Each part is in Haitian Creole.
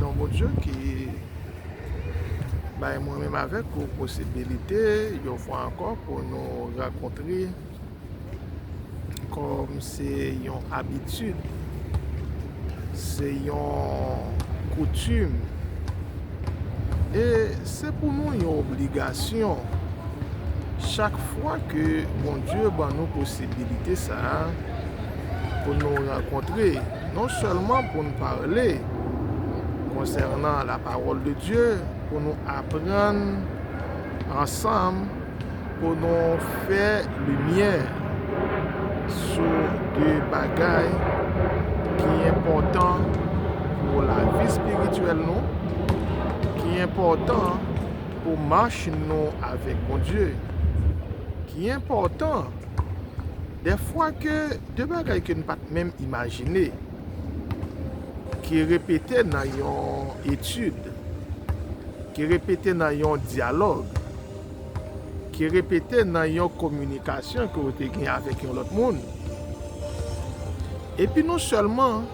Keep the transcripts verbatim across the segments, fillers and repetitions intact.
Yon Bondye ki bay mwen menm avèk ou posibilite yon fwa ankò pou nou rankontre kòm se yon abitid, se yon koutim, e se pou nou yon obligasyon chak fwa ke Bondye ban nou posibilite sa a pou nou rankontre, non sèlman pou n pale konsènan la pawòl de Dye, pou nou aprann ansanm, pou nou fè limyè sou de bagay ki enpòtan pou lavi espirityèl nou, ki enpòtan pou mach nou avèk Bondye, ki enpòtan dèfwa ke de bagay ke n pa t menm imajine, ki repete nan yon etid, ki repete nan yon dyalòg, ki repete nan yon kominikasyon ke w te gen avèk yon lòt moun. Epi non sèlman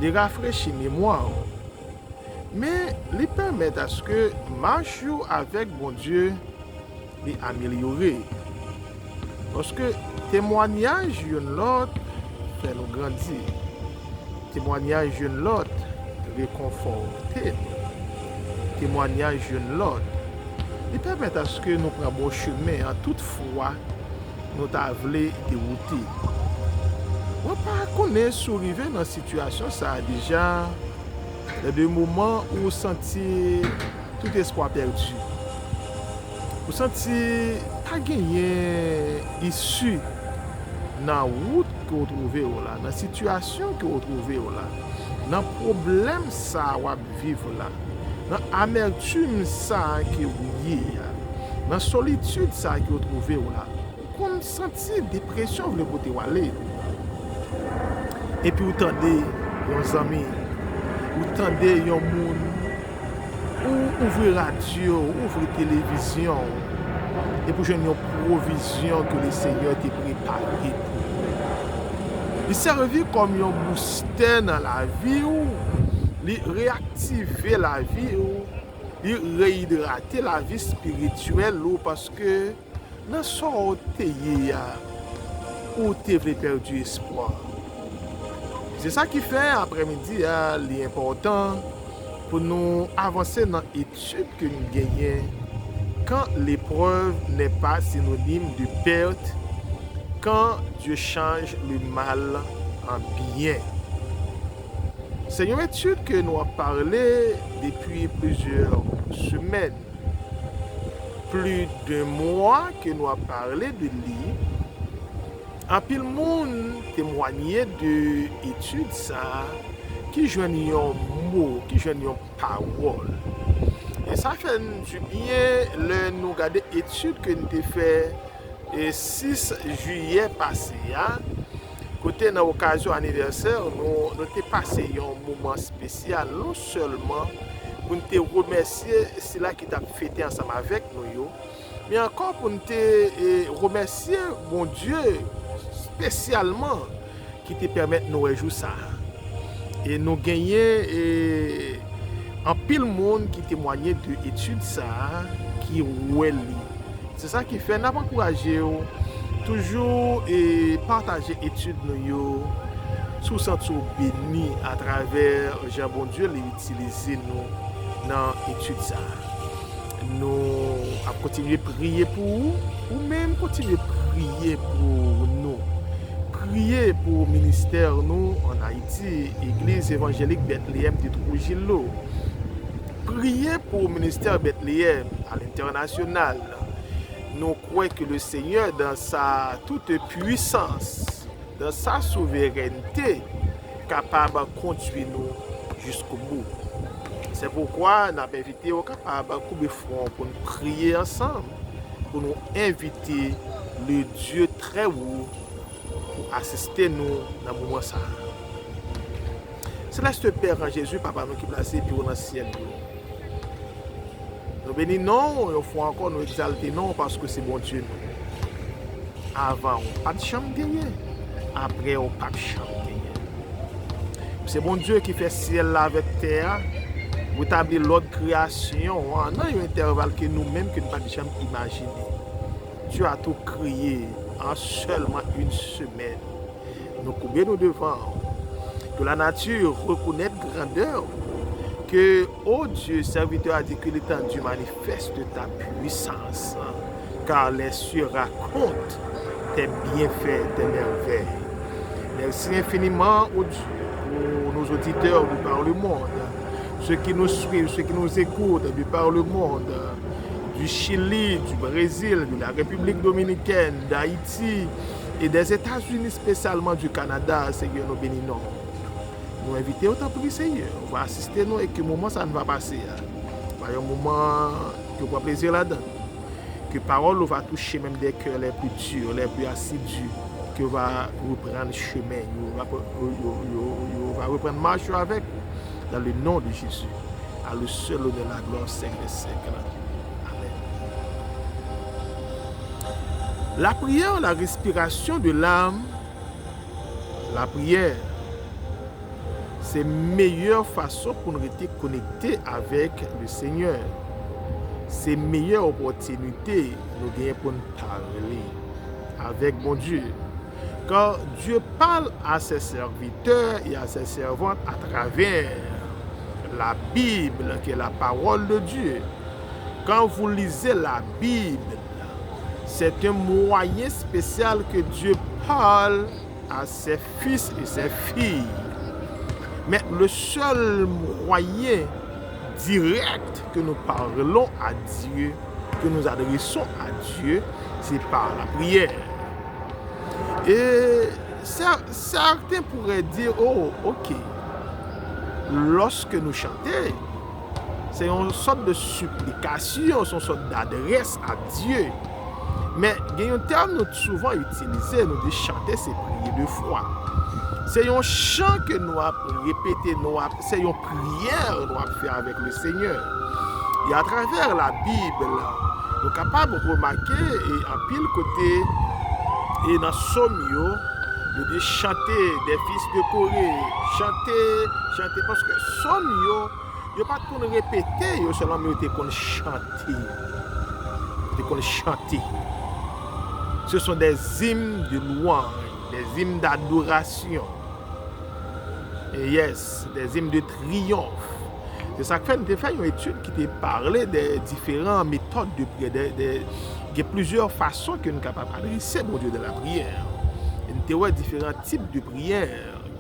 li rafrechi memwa w, men li pèmèt aske mach ou avèk Bondye li amelyore. Paske temwanyaj youn lòt fè nou grandi. Temwanyaj youn lòt rekonfòte nou. Temwanyaj youn lòt, li pèmèt aske nou pran bon chemen an tout fwa nou ta vle dewoute. Mwen pa konnen si w rive nan sitiyasyon sa a deja, nan de moman ou santi tout espwa pèdi. Ou santi pa genyen isi nan wout ke w twouve w la, nan sitiyasyon ke w twouve w la, nan pwoblèm sa a w ap viv la, nan amètim sa a ke w ye a, nan solitid sa a ke w twouve w la. Ou konn santi depresyon vle pote w ale. Epi ou tande yon zanmi, ou tande yon moun, ou ouvri radyo, ou ouvri televizyon, epi ou jwenn yon pwovizyon ke Lesenyè te prepare pou ou. Li sèvi kòm yon boustè nan lavi w, li reyaktive lavi w, li reyidrate lavi espirityèl ou, paske nan sa w te ye a, ou te vle pèdi espwa. Se sa ki fè aprèmidi a, li enpòtan pou nou avanse nan etid ke n genyen. Quand l'épreuve n'est pas synonyme de perte, quand Dieu change le mal en bien. Se yon etid ke nou ap pale depi plizyè semèn, plis de mwa ke nou ap pale de li. Anpil moun temwanye de etid sa a, ki jwenn yon mo, ki jwenn yon pawòl. E sa fè n dibyen lè nou gade etid ke n te fè e sis jiyè pase a, kote nan okazyon anivèsè nou, nou te pase yon moman espesyal, non sèlman pou n te remèsye sila ki t ap fete ansanm avèk nou yo, men ankò pou n te e, remèsye Bondye espesyalman ki te pèmèt nou wè jou sa a. E nou genyen e, anpil moun ki temwanye de etid sa a, ki wè li. Se sa ki fè n ap ankouraje w toujou e pataje etid nou yo. Si w santi w beni atravè jan Bondye li itilize nou nan etid sa a, nou ap kontinye priye pou ou, ou menm kontinye priye pou nou. Priye pou ministè nou ann Ayiti, Egliz Evanjelik Bètleyèm de Trujillo. Priye pou ministè Bètleyèm a lentènasyonal. Nou kwè ke le Senyè, dans sa toute puissance, dans sa souveraineté, kapab kondui nou jiskobou. Se poukwa n ap envite w kapab koube fwon pou n priye ansanm, pou nou envite le Dieu très haut pou asiste nou nan moman sa a. Seleste Pè an Jezi, Papa nou ki plase pi wo nan syèl yo, nou beni non w yon fwa ankò, nou egzalte non w paske se Bondye nou. Avan w pa t janm genyen, apre w p ap janm genyen. Se Bondye ki fè syèl la avèk tè a, Retabli lòd kreyasyon an nan yon entèval ke nou menm ke n pa t janm imajine. Dieu a tout créé en seulement une semaine. Nou koube nou devan ou. Que la nature reconnaisse grandeur que, ô Dieu, serviteur a dit que l'étendue manifeste ta puissance, car les cieux racontent tes bienfaits, tes merveilles. Merci infiniment, ô Dieu, pour nos auditeurs de par le monde, ceux qui nous suivent, ceux qui nous écoutent de par le monde, du Chili, du Brésil, de la République dominicaine, d'Haïti et des États-Unis, spécialement du Canada, Seigneur, nous bénissons. Nou envite w, tanpri, Seyè, ou va asiste nou e ke moman sa nou va pase a va yon moman ke w pran plezi ladan. Ke pawòl ou va touche menm des cœurs les plus durs, les plus assidus, ke w va reprann chemen yo, va, yo, yo, yo, yo va reprann mach yo avèk, dans le nom de Jésus. À lui seul l'honneur, la gloire, siècle des siècles. Amen. La prière, la respiration de l'âme, la prière, se meyè fason pou n rete konekte avèk le Senyè. Se meyè opòtinite nou genyen pou n pale avèk Bondye. Car Dieu parle à ses serviteurs et à ses servantes à travers la Bible, qui est la parole de Dieu. Quand vous lisez la Bible, c'est un moyen spécial que Dieu parle à ses fils et ses filles. Mais le seul moyen direct que nous parlons à Dieu, que nous adressons à Dieu, c'est par la prière. Et cer- certains pourraient dire, oh, ok, lorsque nous chantons, se yon sòt de siplikasyon, se yon sòt d'adresse à Dieu. Men gen yon tèm nou souvan itilize, nou di chante se priye de fwa. Se yon chan ke nou ap repete, nou ap, se yon priyè nou ap fè avèk le Senyè. E atravè la Bib, nou kapab remake e anpil kote e nan sòm yo, yo di chante des fils de Corée, chante, chante, paske sòm yo, yo pa t konn repete yo sèlman, men yo te konn chante. Yo te konn chante. Ce sont des hymnes de louange, des hymnes d'adoration. Et yes, des hymnes de triomphe. Se sa k fè n te fè yon etid ki te pale de diferan metòd de priyè, de, de, gen plizyè fason ke n kapab adrese Bondye de la priyè. E n te wè diferan tip de priyè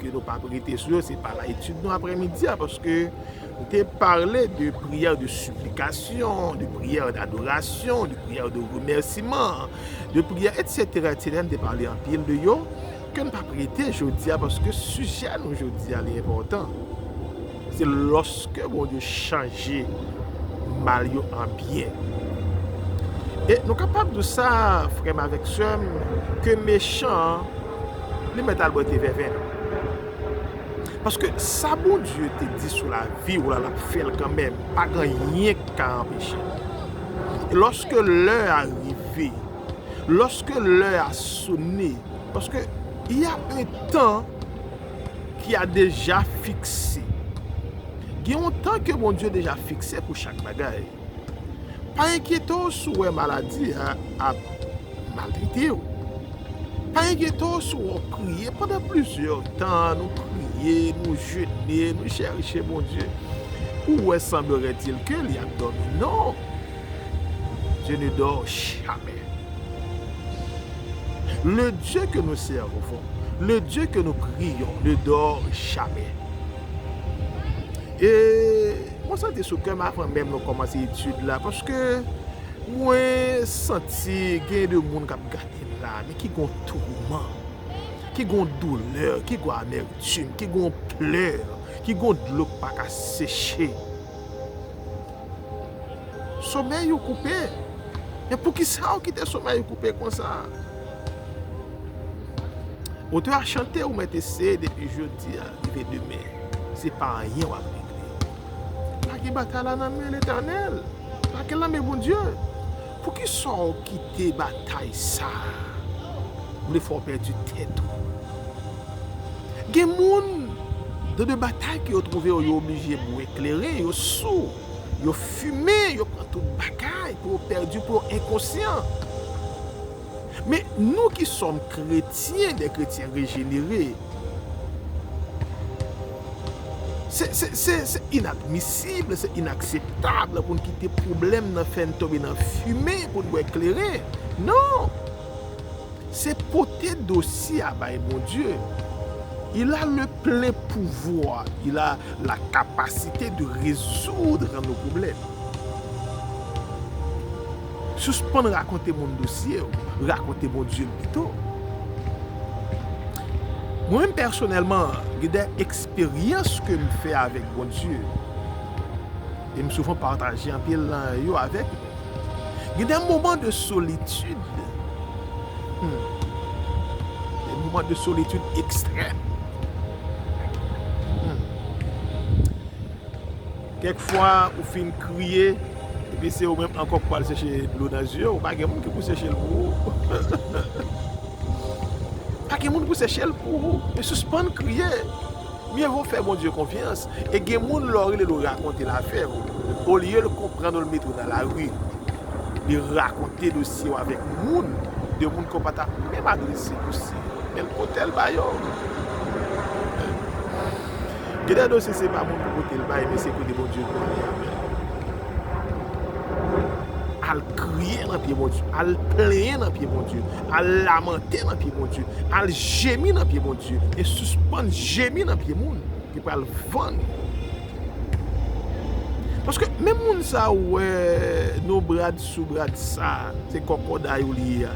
ke nou p ap rete sou yo, se pa la etid nou aprèmidi a, paske nou te pale de priyè de siplikasyon, de priyè d'adorasyon, de priyè de remèsiman, de priyè, et cetera, et cetera. Nou te pale anpil de yo, ke n p ap rete jodi a, paske sijè nou jodi a, li enpòtan. Se lòske Bondye chanje mal yo an byen. E nou kapab di sa, frè m avèk sè m, ke mechan an, li mèt al bwè te vèvè. Paske sa Bondye te di sou lavi w la, l ap fè l kanmenm. Pa gen anyen k ka anpeche l. E lòske lè a rive, lòske lè a sone, paske il y a un temps qui a déjà fixé. Gen yon tan ke Bondye deja fikse pou chak bagay. Pa enkyete w si w wè maladi a ap maltrete w. Pa enkyete w si w ap priye pandan plizyè tan, nou priye, nou jene, nou chèche Bondye. Ou wè, semblerait-il que li ap dòmi. Non! Dieu ne dort jamais. Le Dieu que nous servons, le Dieu que nous prions, ne dort jamais. E mwen santi sou kè m avan menm nou kòmanse etid la, paske mwen santi gen de moun k ap gade la, men ki gon touman, ki gon doulè, ki gon amètim, ki gon plè, ki gon dlo k pa ka seche. Somèy ou koupe. Men poukisa ou kite somèy ou koupe konsa? Otè a chante, ou mèt eseye depi jodi a rive demen. Se pa anyen w ap regle. Lage batay la nan men Letènèl. Lage l nan men Bondye. Poukisa w kite batay sa a vle fè w pèdi tèt ou? Gen moun, Nan de batay ke yo twouve yo, yo oblije bwè kleren, yo sou, yo fimen, yo pran tout bagay pou yo pèdi, pou yo enkonsyan. Men nou ki sòm kretyen, de kretyen rejenere, se, se, se, se inadmisib, se inakseptab pou n kite pwoblèm nan fè n tonbe nan fimen pou n bwè kleren. Non! Se pote dosye a bay Bondye. Il a le plein pouvoir, il a la capacité de résoudre nos problèmes. Sispann rakonte moun dosye w, rakonte Bondye l pito. Mwen menm pèsonèlman, gen de eksperyans ke m fè avèk Bondye. E m souvan pataje anpil nan yo avèk nou. Gen de moman de solitid. Hmm. De moman de solitid ekstrèm. Hmm. Kèk fwa, ou fin kriye, epi se ou menm ankò k pral seche dlo nan zye w. Pa gen moun ki pou seche l pou ou. Pa gen moun pou seche l pou ou. Men sispann kriye. Mye vo fè Bondye konfyans. E gen moun, lè w rele l, ou rakonte l avè w, olye l konprann ou, l mete w nan lari. Li rakonte dosye w avèk moun, de moun ke w pa t ap menm adrese dosye. Men l pote l ba yo. Gen de dosye, se pa moun pou pote l bay, men se kote Bondye konnen avè l. Al kriye nan pye Bondye, al plenyen nan pye Bondye, al lamante nan pye Bondye, al jemi nan pye Bondye, e sispann jemi nan pye moun ki pral vann. Paske menm moun sa ou wè, nou brad sou brad sa, se kòkòday ou li ye a.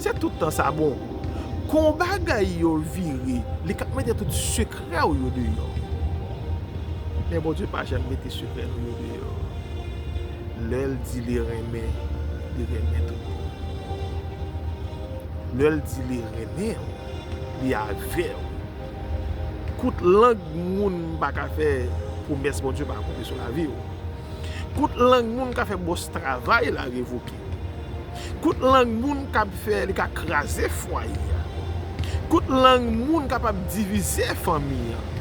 Se tout tan sa bon. Kon bagay yo vire, li k ap mete tout sekrè w yo deyò. Men Bondye pa janm mete sekrè nou yo deyò. Lè l di li renmen, li renmen tout moun. Lè l di li renmen w, li avè w. Kout lang moun pa ka fè pwomès Bondye pa akonpli sou lavi w. Kout lang moun ka fè bòs travay la revoke. Kout lang moun k ap fè li ka kraze fwaye a. Kout lang moun kapab divize fanmi an.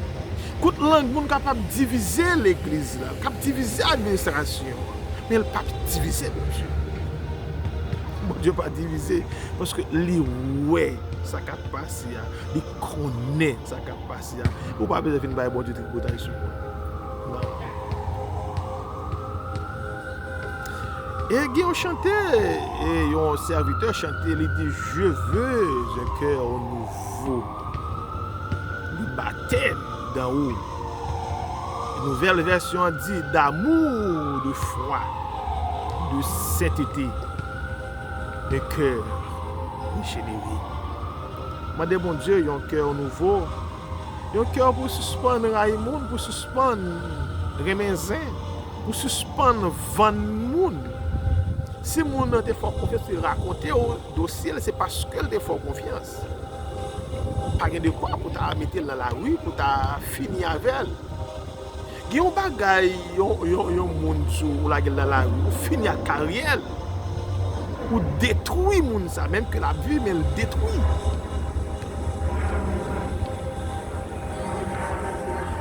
Kout lang moun kapab divize legliz la, k ap divize administrasyon an. Men l p ap divize Bondye. Bondye pa divize, paske li wè sa k ap pase a, li konnen sa k ap pase a. Ou pa bezwen vin bay Bondye tripotay sou moun. Non. E gen yon chante, e yon sèvitè chante, li di, Je veux un cœur nouveau. Li batèm dan ou. Nouvèl vèsyon an di, D'amour, de foi, de sainteté, un cœur régénéré. Mande Bondye yon kè nouvo, yon kè pou sispann rayi moun, pou sispann renmen zen, pou sispann vann moun. Si moun nan te fè w konfyans, li rakonte w dosye l, se paske l te fè w konfyans. Pa gen de kwa pou ta mete l nan lari, pou ta fini avè l. Gen yon bagay, yon, yon, yon moun sou ou lage l nan lari, ou fini ak karyè l. Ou detwi moun sa, menm ke l ap viv, men l detwi.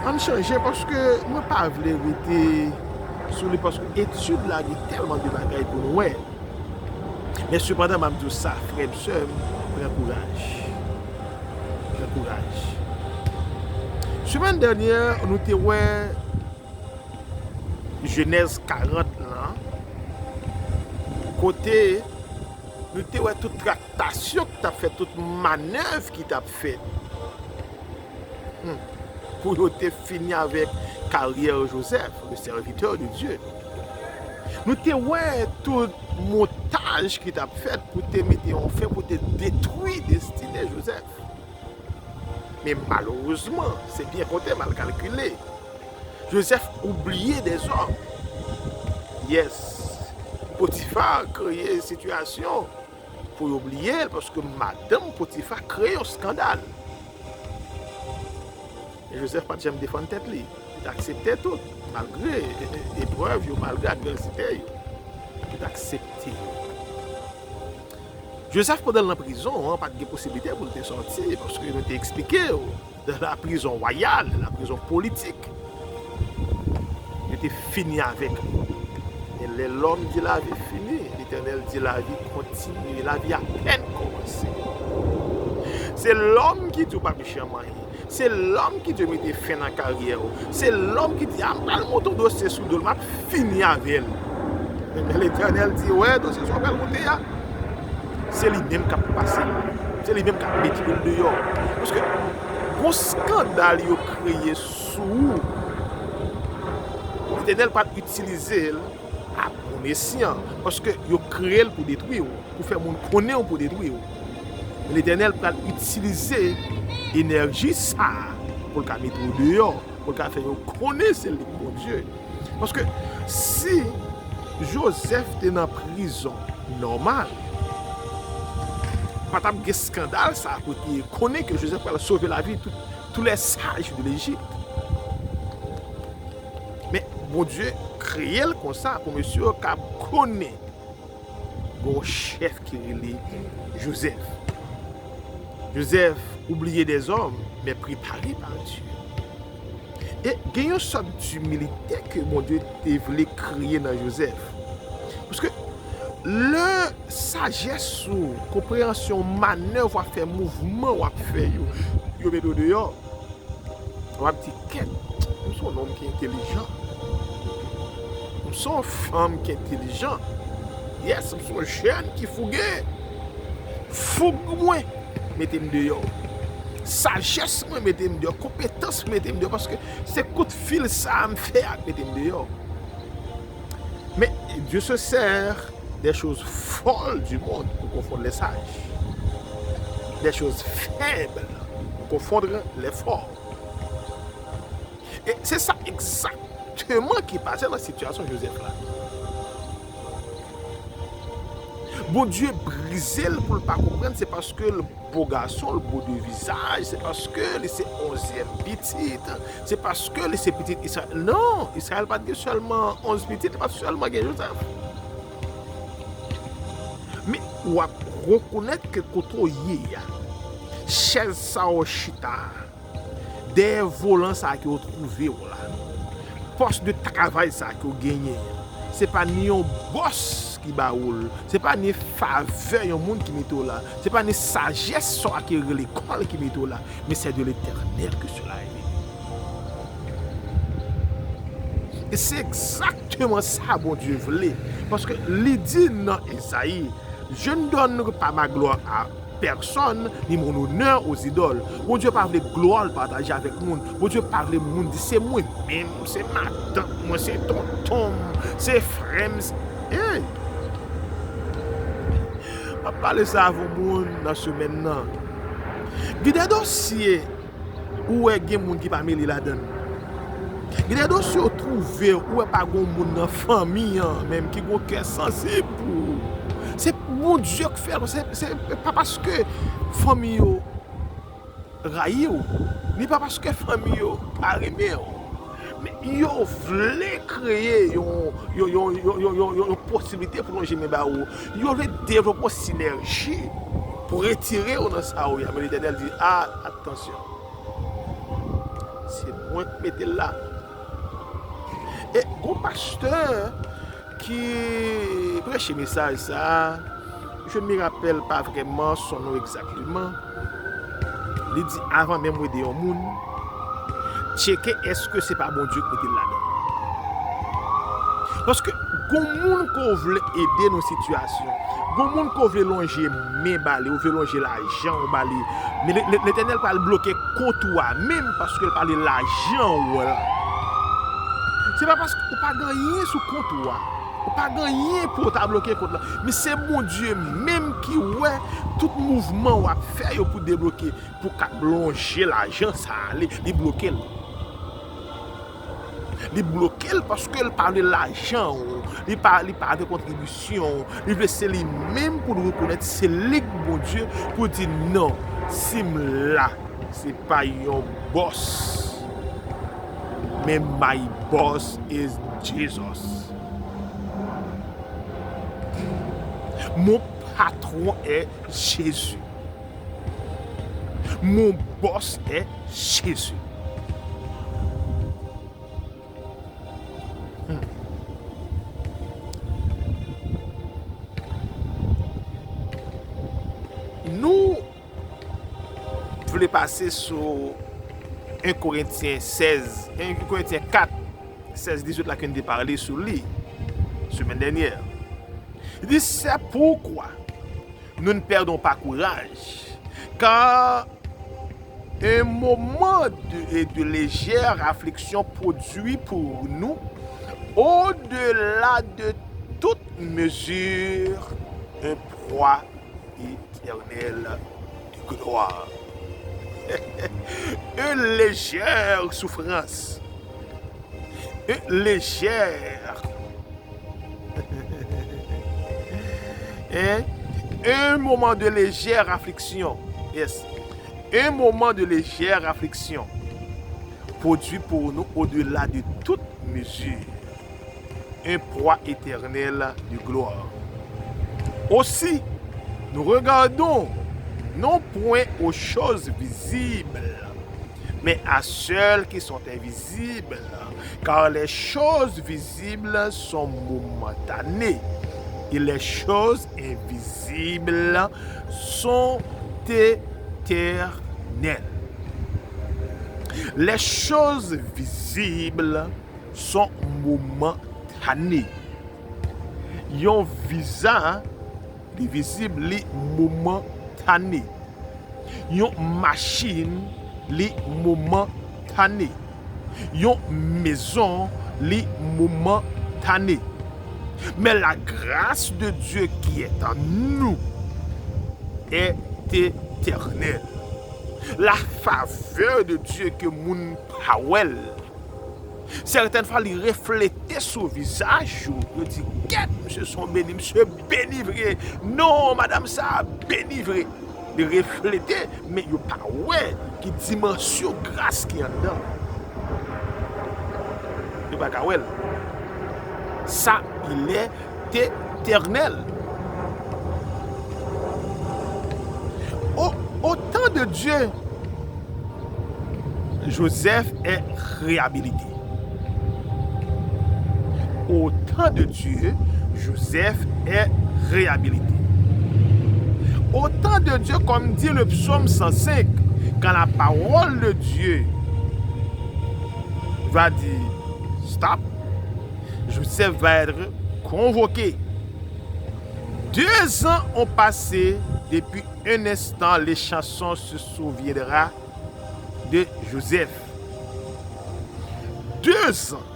Ann chanje, paske mwen pa vle rete sou li, paske etid la gen tèlman de bagay pou nou wè. Men sepandan, m ap di w sa, frè m, sè m, pran kouraj. Pran kouraj. Semèn dènyè, nou te wè Jenèz karant lan, kote nou te wè tout traktasyon ki t ap fèt, tout manèv ki t ap fèt. Hmm. Pou yo te fini avèk karyè Joseph, le serviteur de Dieu. Nou te wè tout montaj ki t ap fèt pou te mete yon fen, pou te detwi destine Joseph. Men malerezman, se byen konte, mal kalkile. Joseph oubliye dèzòm. Yes. Potifa kreye sitiyasyon pou yo bliye l, paske madanm Potifa kreye yon eskandal. Men Joseph pa t janm defann tèt li. Li t aksepte tout, malgre eprèv yo, malgre advèsite yo. Li t aksepte yo. Jozèf, pandan l nan prizon an, pa t gen posiblite pou l te sòti, paske nou te eksplike w, dans la prison royale, la prison politique, yo te fini avèk li. Men lè lòm di lavi fini, Letènèl di lavi kontinye, lavi apèn kòmanse. Se lòm ki di w pa mechan manyen. Se lòm ki di w mete fen nan karyè w. Se lòm ki di, a, m pral monte yon dosye sou do l, m ap fini avè l. Men Letènèl di, wè, dosye sa w pral monte a, se li menm k ap pase l. Se li menm k ap mete l deyò. Paske gon skandal yo kreye sou ou, Letènèl pral itilize l a bon esyan, paske yo kreye l pou detwi w, pou fè moun konnen w, pou detwi w. Men Letènèl pral itilize enèji sa a pou l ka mete w deyò, pou l ka fè yo konnen se li k Bondye. Paske si Jozèf te nan prizon nòmal, pa t ap gen eskandal sa a pou te konnen ke Jozèf pral sove lavi tout, tous les sages de l'Égypte. Men Bondye kreye l konsa pou mesye yo kab konnen gen yon chèf ki rele Jozèf. Jozèf, oublié des hommes, mais préparé par Dieu. E gen yon sòt dimilite ke Bondye te vle kreye nan Jozèf. Paske lè sajès ou, konpreyansyon, manèv w ap fè, mouvman w ap fè yo, yo mete w deyò. W ap di, kèt, m se yon nonm ki entelijan. M se yon fanm ki entelijan. Yes, m se yon jèn ki fouge. Foug mwen mete m deyò. Sajès mwen mete m deyò. Konpetans mwen mete m deyò. Paske se kout fil sa a m fè a k mete m deyò. Men, Dieu se sert des choses folles du monde pour confondre les sages, des choses faibles pour confondre les forts. E se sa egzakteman ki pase nan sitiyasyon Jozèf la. Bondye brize l pou l pa konprann, se paske l bo gason, l bo de vizaj, se paske li se onzyèm pitit, se paske li se pitit Izrayèl. Non, Izrayèl pa t gen sèlman onz pitit, li pa t sèlman gen Jozèf. Men w ap rekonèt ke kote w ye a, chèz sa w chita a, dèyè volan sa a ke w twouve w la, pòs de travay sa a ke w genyen an, se pa ni yon bòs ki ba ou l, se pa ni favè yon moun ki mete w la, se pa ni sajès sa a ke rele lekòl ki mete w la, mais c'est de l'Éternel que cela est venu. E se egzakteman sa Bondye vle, paske li di nan Ezayi, je ne donnerai pas ma gloire à personne, ni mon honneur aux idoles. Bondye pa vle glwa l pataje avèk moun. Bondye pa vle moun di se mwen menm, se matant mwen, se tonton m, se frè m. Hey! M ap pale sa avè yon moun nan semèn nan. Gen de dosye ou wè gen moun ki pa mele ladan l. Gen de dosye w twouve ou wè pa gen moun nan fanmi an menm ki gen kè sansib pou ou. Se Bondye k fè l, se, se pa paske fanmi yo rayi w, ni pa paske fanmi yo pa renmen w. Men yo vle kreye yon, yon, yon posiblite pou lonje men ba ou. Yo vle devlope yon sinèji pou retire w nan sa ou ye a. Men Letènèl di, a, atansyon. Se mwen k mete l la. E gon pastè ki preche mesaj sa a, je ne me rappelle pas vraiment son nom exactement. Li di, avan menm w ede yon moun, tcheke èske se pa Bondye k mete l ladan. Paske gon moun ke w vle ede nan sitiyasyon, gon moun ke w vle lonje men ba li, ou vle lonje lajan ou ba li, men Le-, Le-, Letènèl pral bloke kont ou a menm paske l pale lajan ou la. Se pa paske ou pa gen anyen sou kont ou a. Ou pa gen anyen pou w ta bloke kont la. Men se Bondye menm ki wè tout mouvman w ap fè yo pou debloke, pou kab lonje lajan sa a, li, li bloke l. Li bloke l paske l pa vle lajan w, li pa, li pa vle kontribisyon w, li vle se li menm pou l rekonèt se li k Bondye, pou l di non, si m la, se pa yon bòs, men my boss is Jesus. Mon patron est Jésus. Mon boss est Jésus. Hmm. Nou vle pase sou en Korentyen sèz, en Korentyen kat, sèz, dizuit la ke n te pale sou li semèn dènyè. Li di, c'est pourquoi nous ne perdons pas courage, car un moment de, de légère affliction produit pour nous, au-delà de toute mesure, un poids éternel de gloire. Une légère souffrance. Une légère. Hein? Un moment de légère affliction. Yes. Un moment de légère affliction produit pour nous au-delà de toute mesure un poids éternel de gloire. Aussi, nous regardons non point aux choses visibles, mais à celles qui sont invisibles, car les choses visibles sont momentanées, et les choses invisibles sont éternelles. Les choses visibles sont momentanées. Yon viza, li vizib, li momantane. Yon machin, li momantane. Yon mezon, li momantane. Mais la grâce de Dieu qui est en nous est éternelle. La faveur de Dieu ke moun pa wè l, sètèn fwa li reflete sou vizaj yo. Yo di, "Kèt, misye se yon beni, misye beni vre. Non, madanm sa a beni vre." Li reflete, men yo pa wè ki dimansyon gras ki anndan. Yo pa ka wè l. Sa, il est éternel. Au, au temps de Dieu, Joseph est réhabilité. Au temps de Dieu, Joseph est réhabilité. Au temps de Dieu, comme dit le psaume cent cinq, quand la parole de Dieu va dire stop, Joseph va être convoqué. Deux ans ont passé depuis un instant, l'échanson se souviendra de Joseph. Deux ans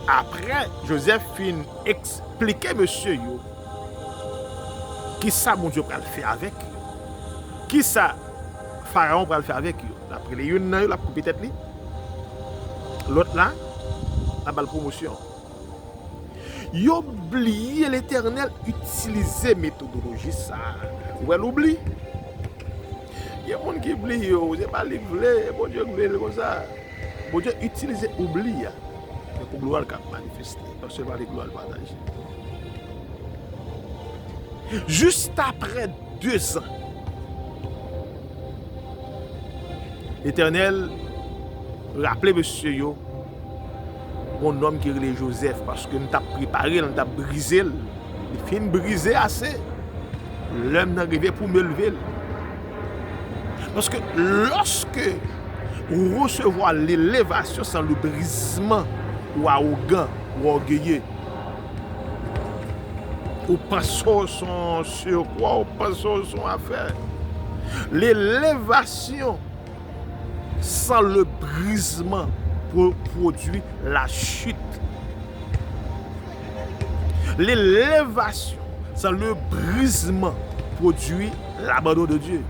apre Joseph fin eksplike mesye yo kisa Bondye pral fè avèk yo, kisa Farawon pral fè avèk yo. L ap rele youn nan yo, l ap koupe tèt li. Lòt la, l ap ba l pwomosyon. Yo bliye Letènèl itilize metodoloji sa a. Ou wè loubli? Gen moun ki bliye, se pa li k vle, Bondye k vle l konsa. Bondye itilize oubli a, men pou glwa l ka manifeste, paske l pa vle glwa l pataje. Jis apre dezan, Letènèl raple mesye yo, gon nonm ki rele Jozèf, paske m t ap prepare l, m t ap brize l. Li fin brize ase. Lè m nan rive pou m elve l. Paske lòske ou resevwa lelevasyon san le brisman, ou awogan, ou ògeye. Ou panse w se yon sirkwa, ou panse w se yon afè. Lelevasyon san le brisman pwo-, pwodui la chit. Lelevasyon san le brisman pwodui labandon de Dye.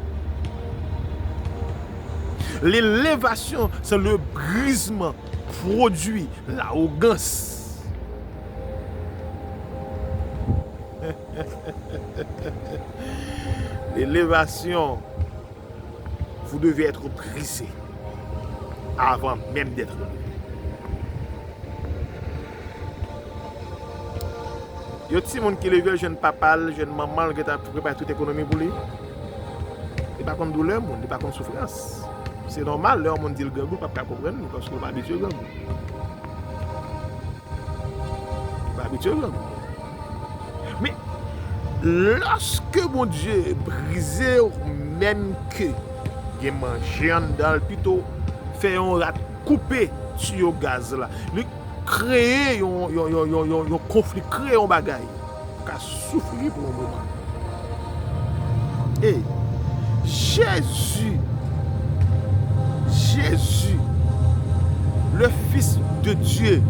Lelevasyon san le brisman pwodui lawogans. Lelevasyon, vous devez être brisé avant même d'être levé. Yon timoun ki leve l jwenn papa l, jwenn manman l, gentan prepare tout ekonomi pou li. Li pa konn doulè moun, li pa konn soufrans. Se nòmal, lè yon moun di l grangou, l p ap ka konprann li, paske l pa abitye grangou. Li pa abitye grangou. Men, lòske Bondye brize w, menm ke gen manje anndan l, pito fè yon rat koupe tiyo gaz la. Li kreye yon, yon, yon, yon, yon, yon konfli, kreye yon bagay pou ka soufri pou yon moman. E Jezi, Jezi, le Fils de Dieu,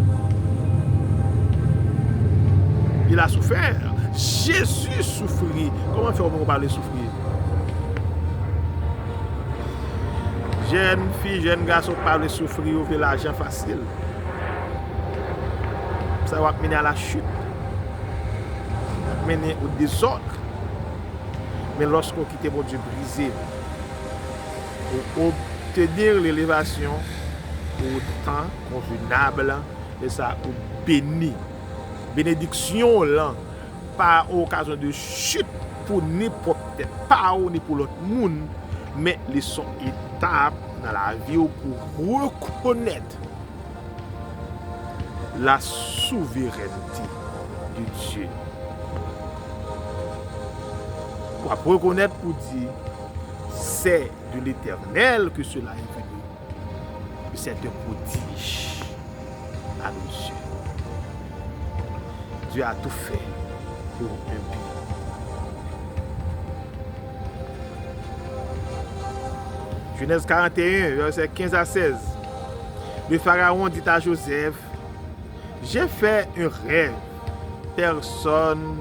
il a souffert. Jezi soufri. Kòman fè w pale soufri? Jèn fi, jèn gason k pa vle soufri, yo vle lajan fasil. Sa w ap mennen a la chit. L ap mennen o dezòd. Men lòske w kite Bondye brize, ou obtenir lelevasyon pou tan konvenab, e sa ou beni. Benediksyon w lan pa okazyon de chit pou ni pwòp tèt pa w, ni pou lòt moun, men li s on etap nan lavi w pou rekonèt la souverènte de Dieu. W ap rekonèt pou di, c'est de l'Éternel que cela est venu. C'est un prodige à nos yeux. Dieu a tout fait pour un but. Genèse quarante et un, versets quinze à seize. Le Pharaon dit à Joseph, j'ai fait un rêve. Personne,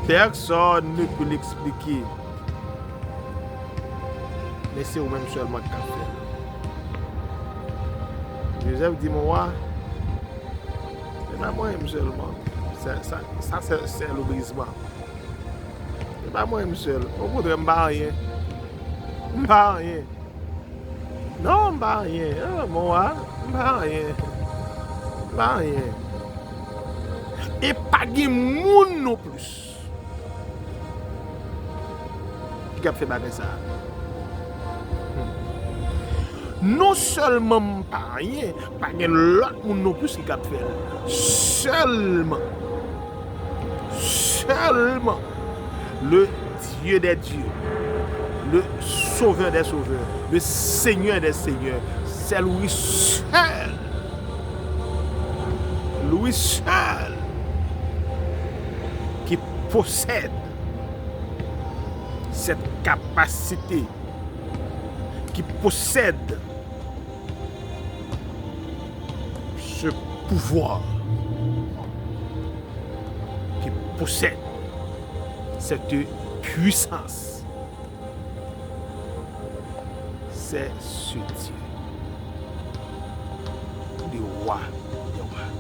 personne ne peut l'expliquer. Men se ou menm sèlman ki ka fè l. Joseph di, mon wa, se pa mwen menm sèlman. Sa, sa, sa se, se le brisman. Se pa mwen menm sèl. Okontrè, m pa anyen. M pa anyen. Non, m pa anyen. Ah, mon wa, m pa anyen. M pa anyen. E pa gen moun non plis ki ap fè bagay sa a. Hmm. Non sèlman m pa anyen, pa gen lòt moun non plis ki kab fè l. Sèlman, sèlman le Dieu des dieux, le Sauveur des sauveurs, le Seigneur des seigneurs, c'est lui seul, lui seul qui possède cette capacité, qui possède ce pouvoir, qui possède cette puissance, c'est ce Dieu, le roi des rois.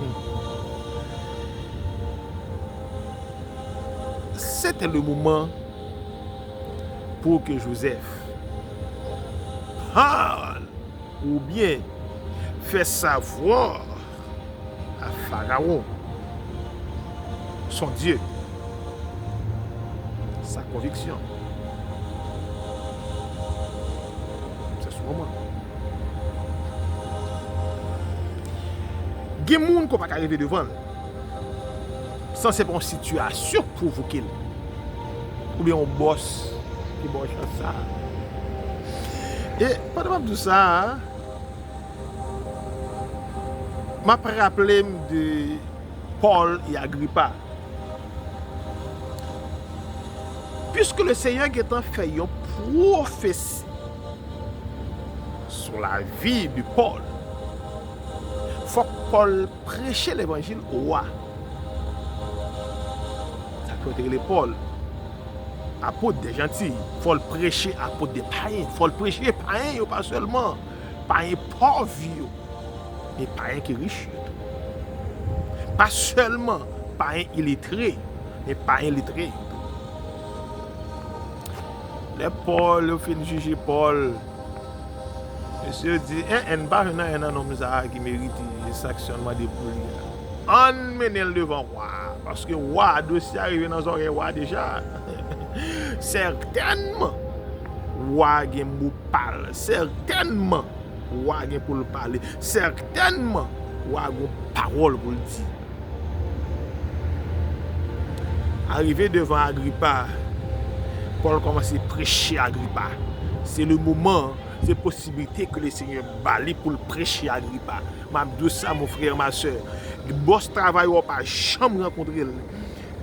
Hmm. C'était le moment pour que Joseph parle ou bien fait savoir à Pharaon, son Dieu, sa konviksyon. Se sou moman. Gen moun ke w pa ka rive devan l san se pa yon sitiyasyon k pwovoke l. Oubyen yon bòs ki ba w chans sa a. E pandan m ap di w sa a, m ap raple m de Pòl e Agripa. Piske Lesenyè gentan fè yon pwofesi sou lavi de Pòl, fòk Pòl preche levanjil o wa. Sa fè yo te rele Pòl apot dè janti. Fò l preche apot dè payen. Fò l preche payen yo pa sèlman, payen pòv yo, men payen ki rich yo tou. Pa sèlman payen iletre, men payen letre yo tou. Lè Pòl, yo fin jije Pòl, Mesye yo di, en, en, n pa jwenn anyen nan nonm sa a ki merite sanksyon n mande pou li a. Ann mennen l devan wa a, paske wa, dosye a rive nan zòrèy wa deja. Sètènman, wa gen mo pa l. Sètènman, wa gen pou l pale. Sètènman, wa gen pawòl pou l di. Arive devan Agripa, Pòl kòmanse preche Agripa. Se le moman, se posiblite ke le Senyè ba li pou l preche Agripa. M ap di w sa, mon frè, ma sè. Bòs travay ou a pa janm rankontre l.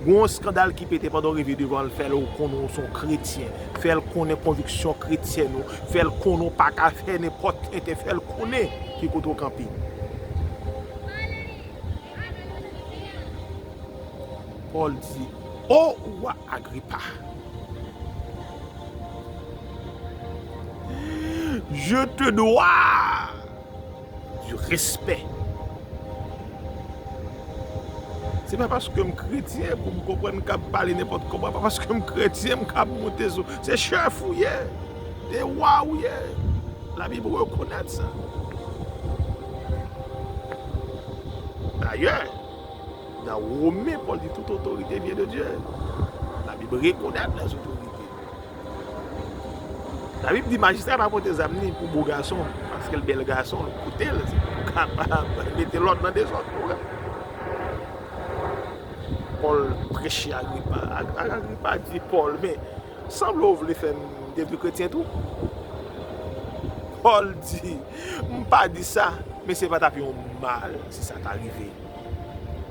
Gon skandal ki pete pandan w rive devan l, fè l konnen w se yon kretyen, fè l konnen konviksyon kretyèn ou, fè l konnen w pa ka fè nenpòt tenten, fè l konnen ki kote w kanpe. Pòl di, O wa Agripa, je te dois du respect. Se pa paske m kretyen pou m konprann k ap pale nenpòt kòman, pa paske m kretyen m k ap monte sou. Se chèf ou ye, se wa ou ye. Labib rekonèt sa. Dayè, nan Women, Pòl di tout otorite vyen de Dye. Labib rekonèt lèzotorite. Labib di majistra pa pote zam ni pou bo gason, paske l bèl gason, l pote l, se pou kapab mete lòd nan dezòd. Pòl preche Agripa. Ag-, Ag-, Agripa di Pòl, men sanble w vle fè m devni kretyen tou? Pòl di, m pa di sa, men se pa t ap yon mal si sa ta rive.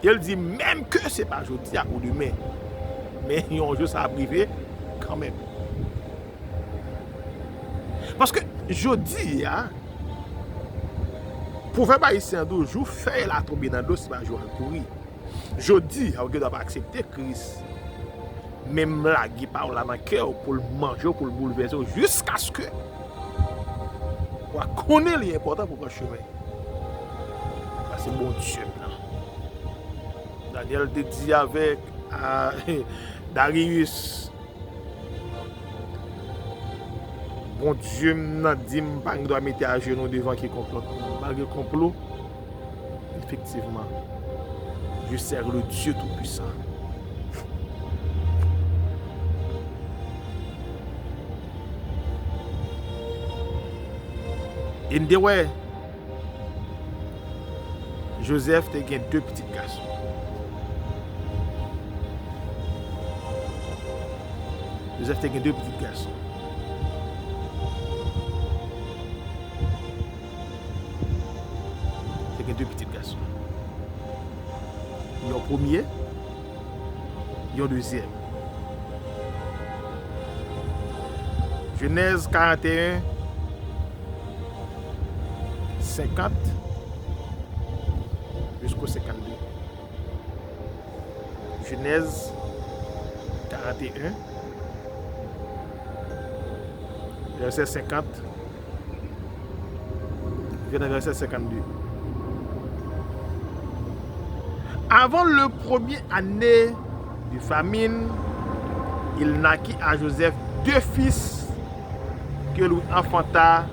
E l di, menm ke se pa jodi a ou demen, men yon jou sa ap rive kanmenm. Paske jodi a, pwovèb ayisyen an di w, jou fèy la tonbe nan dlo, se pa jou al kouri. Jodi a, ou gendwa pa aksepte Kris, men m lage pawòl la nan kè w pou l manje w, pou l boulvèse w, jiskaske w a konnen li enpòtan pou w pran chemen. Sa se Bondye m nan. Danyèl te di avèk, a, Dariyis, Bondye m nan di m pa gen dwa mete ajenou devan kikonk lòt moun. Malgre konplo, efektivman, je sers le Dieu Tout-Puissant. E n te wè, Jozèf te gen de pitit gason. Jozèf te gen de pitit gason. Te gen de pitit gason. Yon premye, yon dezyèm. Jenèz karant e en, senkant, jisko senkannde. Jenèz karant e en, vèsè senkant, rive nan vèsè senkannde. Avant le premier année de famine, il naquit à Joseph deux fils que lui enfanta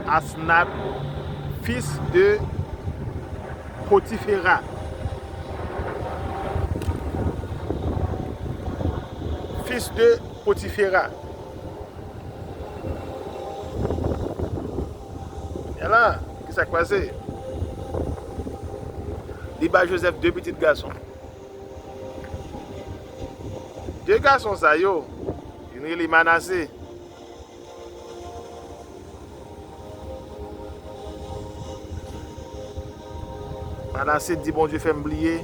Asnath, fils de Potiphera. Fils de Potiphera. Kounye a la, kisa k pase? Li bay Jozèf de pitit gason. De gason sa yo, youn rele Manase. Manase di, Bondye fè m bliye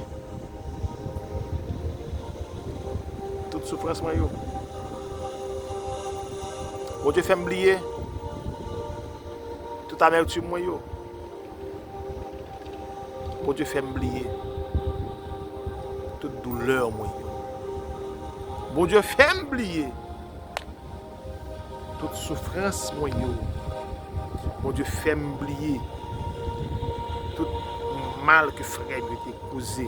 tout soufrans mwen yo. Bondye fè m bliye tout amètim mwen yo. Bondye fè m bliye tout doulè mwen yo. Bondye fè m bliye tout soufrans mwen yo. Bondye fè m bliye tout mal ke frè m yo te koze.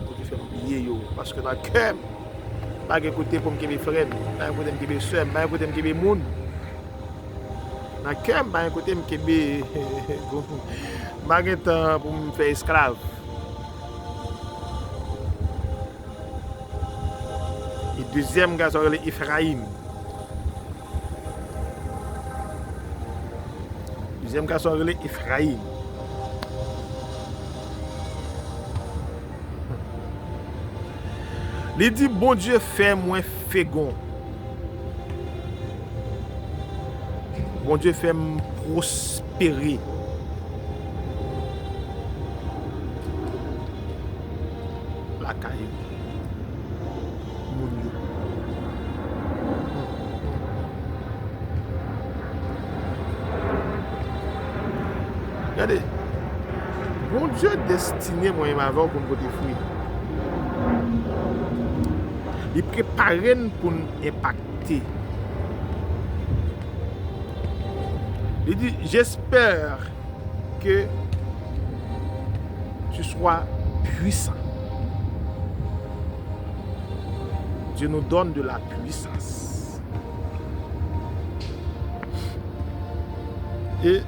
Bondye fè m bliye yo. Paske nan kè m, pa gen kote pou m kenbe frè m, pa gen kote m kenbe sè m, pa gen kote m kenbe moun. Nan kè m, pa gen kote m kenbe. M pa gen tan pou m fè esklav. E dezyèm gason rele Efrayim. Dezyèm gason rele Efrayim. Li di, Bondye fè mwen fegon. Bondye fè m pwospere lakay moun yo. Gade, Bondye destine mwen menm avè w pou n pote fwi. Li prepare n pou n enpakte. Li di, J'espère que tu sois puissant. Dieu nous donne de la puissance. E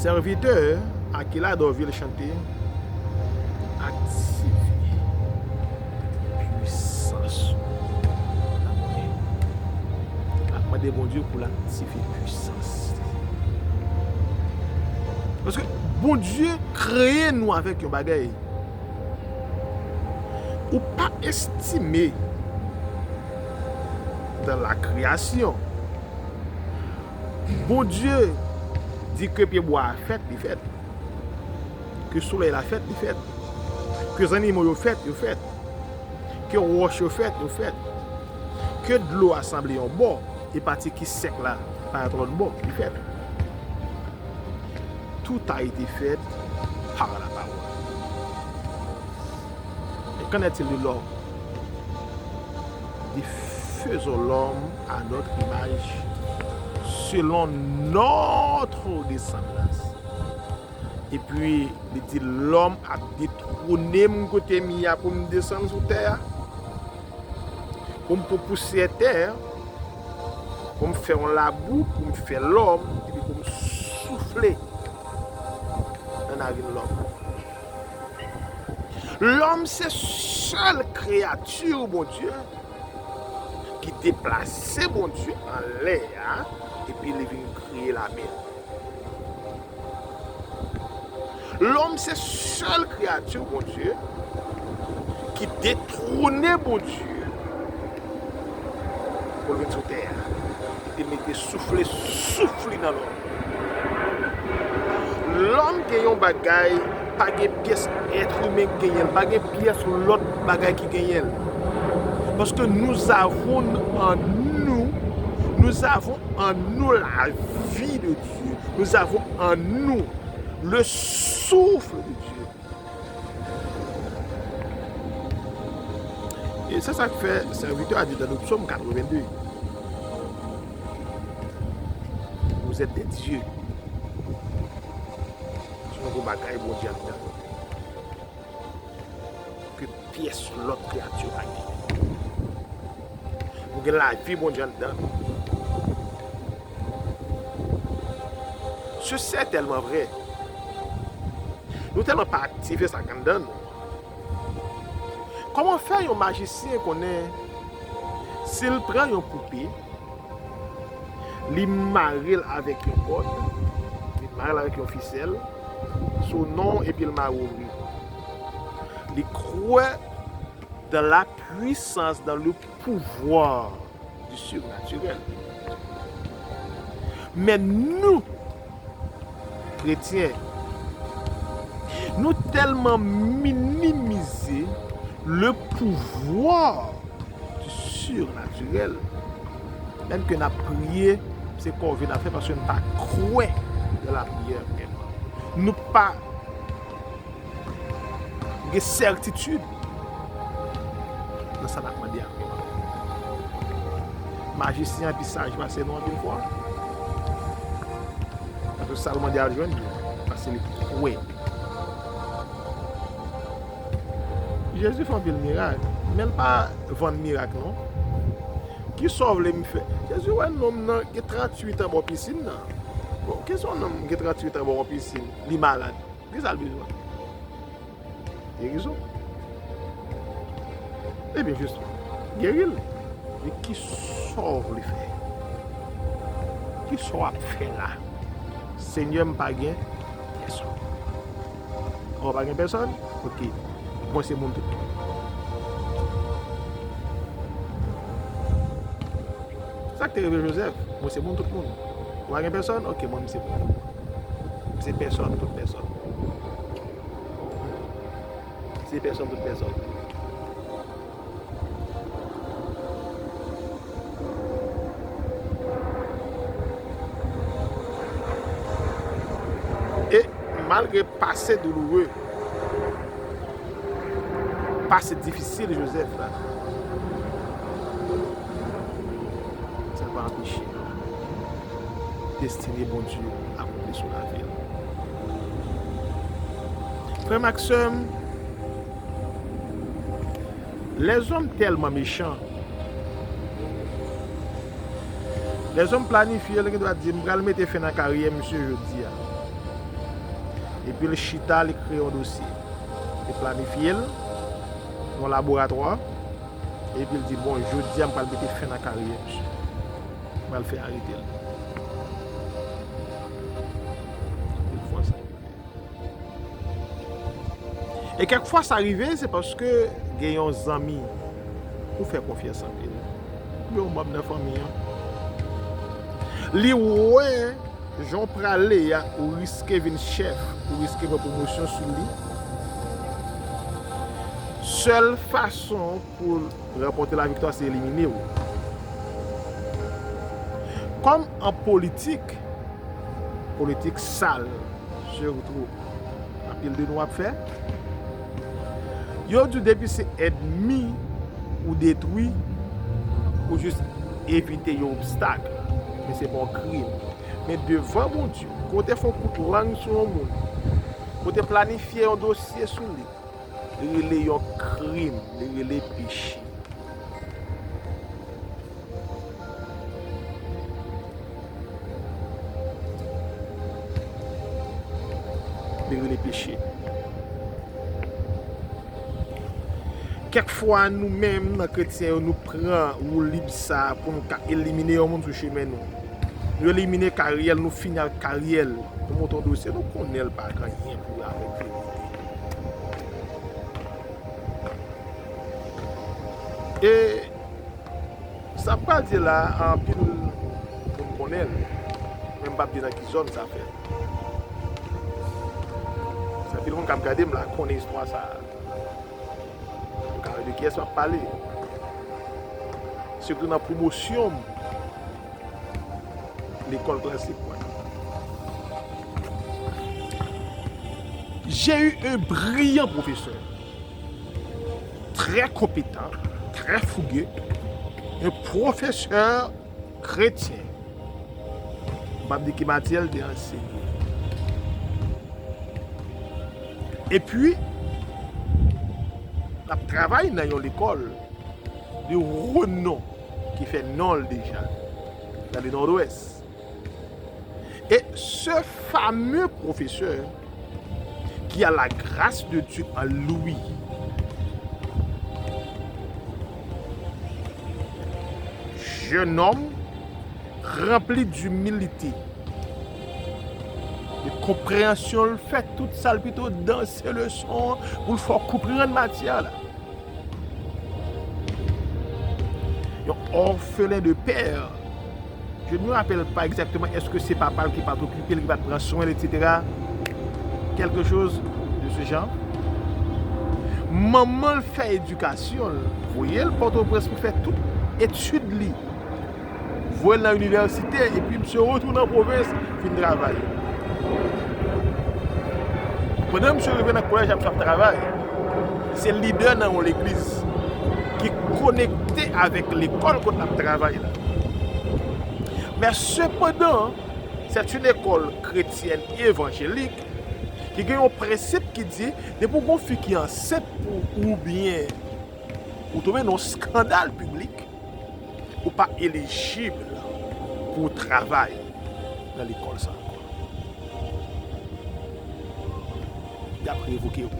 sèvitè a ki la dò vil chante, aktive pwisans ou nan mwen. L ap mande Bondye pou l aktive pwisans li. Paske Bondye kreye nou avèk yon bagay. Ou pa estime dans la création. Bondye di ke pyebwa a fèt, li fèt. Ke solèy la fèt, li fèt. Ke zannimo yo fèt, yo fèt. Ke wòch yo fèt, yo fèt. Ke dlo a sanble yon bò, e pati ki sèk la parèt lòt bò, li fèt. Tout a été fait par la parole. Et qu'en est-il de l'homme? Dit, faisons l'homme à notre image, selon notre ressemblance. Epi, li di, lòm ap detwone m kote m ye a pou m desann sou tè a. Pou m pou pousyè tè a. Pou m fè yon labou, pou m fè lòm, epi pou m soufle nan narin lòm. Lòm se sèl kreyati Bondye ki deplase Bondye anlè a, epi li vin kreye lamè. Lòm se sèl kreyati Bondye ki detwone Bondye pou l vin sou tè a. Li te mete soufle souf li nan lòm. Lòm gen yon bagay, pa gen pyès èt imen ki genyen l, pa gen pyès lòt bagay ki genyen l. Paske nous avons en nous, nous avons en nous la vie de Dieu. Nous avons en nous le souffle de Dieu. E se sa k fè sèvitè a di nan Psaume quatre-vingt-deux, vous êtes des dieux. Se yon gwo bagay Bondye anndan nou ke pyès lòt kreyati pa gen. Nou gen lavi Bondye anndan nou. Se sètènman vrè. Nou tèlman pa aktive sa k anndan nou. Kòman fè yon majisyen konnen si l pran yon poupe, li mare l avèk yon kòd, li mare l avèk yon fisèl sou non epi l mare w vre? Li kwè dans la puissance, dans le pouvoir du surnaturel. Men nou, kretyen, nou tèlman minimize le pouvoir du surnaturel, menm ke n ap priye, se kòve n ap fè paske n pa kwè nan lapriyè vrèman. Nou pa gen sètitid nan sa n ap mande a vrèman. Majisyen an pi saj pase nou anpil fwa. Paske sa l mande a l jwenn li, paske li kwè. Jezi fè anpil mirak, men l pa vann mirak non. Kisa w vle m fè? Jezi wè nonm nan gen tranntuit an bò pisin nan. Bon, kisa yon nonm gen tranntuit an bò yon pisin? Li malad. Kisa l bezwen? Gerizon. Ebyen, jis geri l. Men kisa w vle fè? Kisa w ap fè la? Senyè, m pa gen pèsonn. Ou pa gen pèsonn? Oke. Mwen se moun tout moun. Sa k te rive Jozèf? Mwen se moun tout moun. Ou pa gen pèsonn? Oke, mwen, m se moun. M se pèsonn tout pèsonn. M se pèsonn tout pèsonn. E malgre pase douloure, pase difisil Jozèf la, sa pa anpeche destine Bondye akonpli sou lavi l. Frè m ak sè m, lèzòm tèlman mechan. Lèzòm planifye, li gen dwa di, "M pral mete fen nan karyè misye jodi a." Epi l chita, li kreye yon dosye. Li planifye l nan laboratwa. Epi l di, "Bon, jodi a, m pral mete fen nan karyè misye. M pral fè arete l." Epi l fè sa. E kèk fwa sa rive, se paske gen yon zanmi ou fè konfyans anpil, oubyen yon manm nan fanmi an. Li wè jan w prale a, ou riske vin chèf, ou riske pran pwomosyon sou li. Sèl fason pou l ranpòte laviktwa, se elimine w. Kòm an politik, politik sal, sirtou anpil de nou ap fè. Yo di w depi se ènmi ou detwi, ou jis evite yon obstak, men se pa yon krim. Men devan Bondye, kote fè yon kout lang sou yon moun, kote planifye yon dosye sou li, li rele yon krim, li rele peche. Li rele peche. Kèk fwa, nou menm, nan kretyen yo, nou pran woulib sa a pou nou ka elimine yon moun sou chemen nou. Nou elimine karyè l, nou fini ak karyè l. Nou monte yon dosye, nou konnen l pa gen anyen pou wè avèk verite. E sa m pral di la, anpil moun konnen l, men m p ap di nan ki zòn sa fèt. Se anpil moun k ap gade m la konnen istwa sa a. Yo ka wè de kiyès m ap pale. Sitou nan pwomosyon m lekòl klasik mwen. J'ai eu un brillant professeur, très compétent, très fougueux, un professeur chrétien. M p ap di ki matyè l te ansenye. Epi, l ap travay nan yon lekòl de renom ki fè non l deja dans le Nord-Ouest. Et ce fameux professeur qui a la grâce de Dieu en lui, jeune homme rempli d'humilité, de konpreyansyon, l fè tout sa, l pito danse leson an pou l fè w konprann matyè la. Yon orphelin de père. Je ne me rappelle pas exactement, èske se papa l ki pa t okipe l, ki pa t pran swen l, et cetera. Quelque chose de ce genre. Manman l fè edikasyon l, voye l Pòtoprens pou fè tout etid li. Voye l nan inivèsite, epi misye retounen an pwovens, vin travay. Pandan misye rive nan kolèj la, misye ap travay. Se lidè nan yon legliz ki konekte avèk lekòl kote l ap travay la. Men sepandan, c'est une école chrétienne évangélique ki gen yon prensip ki di, depi w gen yon fi ki ansent pou ou, oubyen ou tonbe nan yon eskandal piblik, ou pa elijib pou w travay nan lekòl sa ankò. Y ap revoke w.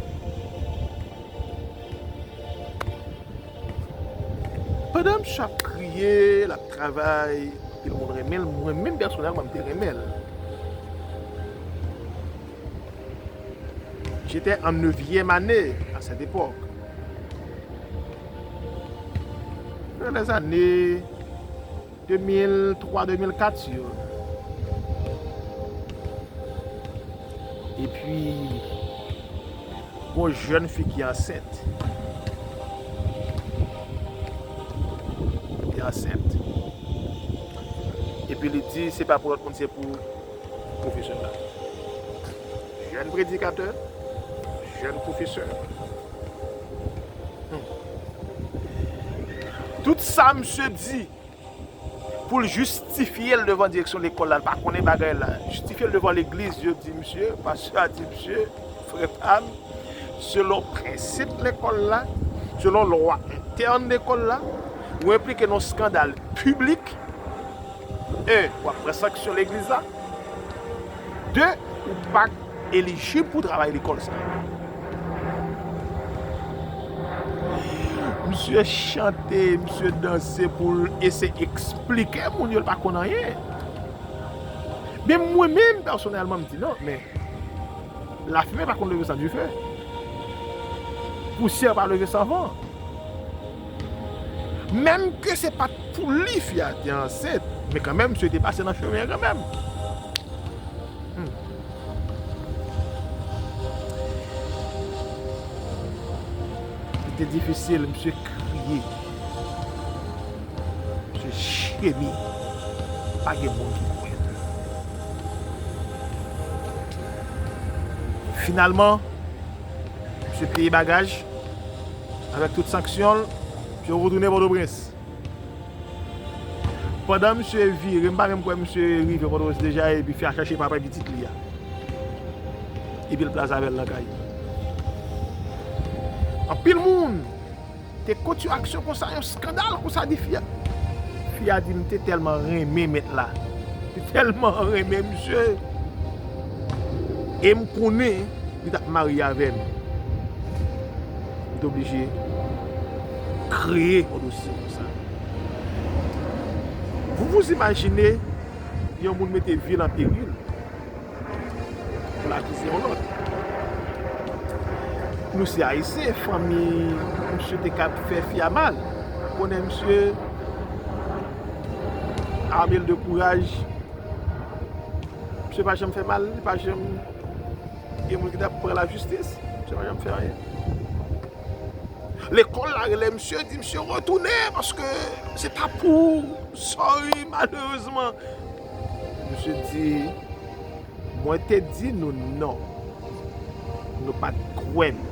Pandan misye ap kriye, l ap travay, anpil moun renmen l, mwen menm pèsonèlman m te renmen l. J'étais en neuvième année à cette époque. Dans les années de mil twa, de mil kat yo. Epi, gon jèn fi ki ansent. Ki ansent. Epi li di, se pa pou lòt moun, se pou pwofesè la. Jèn predikatè, jèn pwofesè. Hmm. Tout sa misye di pou l jistifye l devan direksyon lekòl la, l pa konnen bagay la. Jistifye l devan legliz, yo di misye, pastè a di misye, frè pa m, selon prensip lekòl la, selon lwa entèn lekòl la, ou enplike nan skandal piblik, en, w ap pran sanksyon legliz la, de, ou pa elijib pou travay lekòl sa. Misye chante, misye danse pou l eseye eksplike moun yo l pa konn anyen. Men mwen menm, pèsonèlman, m di non, men lafimen pa konn leve san dife. Pousyè pa leve san van. Menm ke se pa t pou li fi a te ansent, men kanmenm, misye te pase nan chemen an kanmenm. Hmm. Li te difisil, misye kriye. Misye jemi. Pa gen moun ki kwè l. Finalman, misye peye bagaj avèk tout sanksyon l, misye retounen Pòtoprens. Pandan misye vire, m pa menm kwè misye rive Pòtoprens deja, epi fi a chache papa pitit li a. Epi l plase avè l nan kay. Anpil moun te kont yon aksyon konsa, yon eskandal konsa di fi a. Fi a di, m te tèlman renmen mèt la. M te tèlman renmen misye. E m konnen li t ap marye avè m. M te oblije kreye yon dosye konsa. Vous vous imaginez, yon moun mete vi l an peril pou l akize yon lòt. Nou se Ayisyen, fanmi misye te ka fè fi a mal. Konnen misye ame l de kouraj. Misye pa janm fè mal, li pa janm gen moun ki t ap pran lajistis. Misye pa janm fè anyen. Lekòl la rele misye, di misye retounen paske se pa pou ou. Sorry, malerezman. Misye di, mwen te di nou non. Nou pa t kwè m.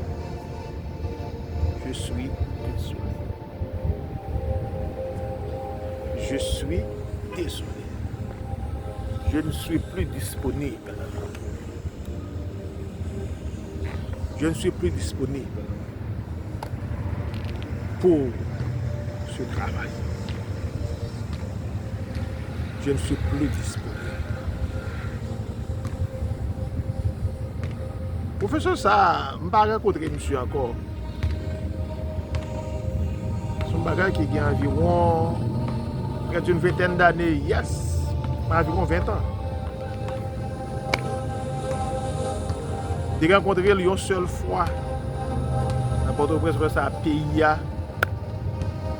Je suis désolé. Je suis désolé. Je ne suis plus disponible. Je ne suis plus disponible pour ce travail. Je ne suis plus disponible. Pwofesè sa, m pa rankontre misye ankò. Se yon bagay ki gen anviwon, près d'une vingtaine d'années, yes, anviwon ven tan. Te rankontre l yon sèl fwa nan Pòtoprens, lè sa peyi a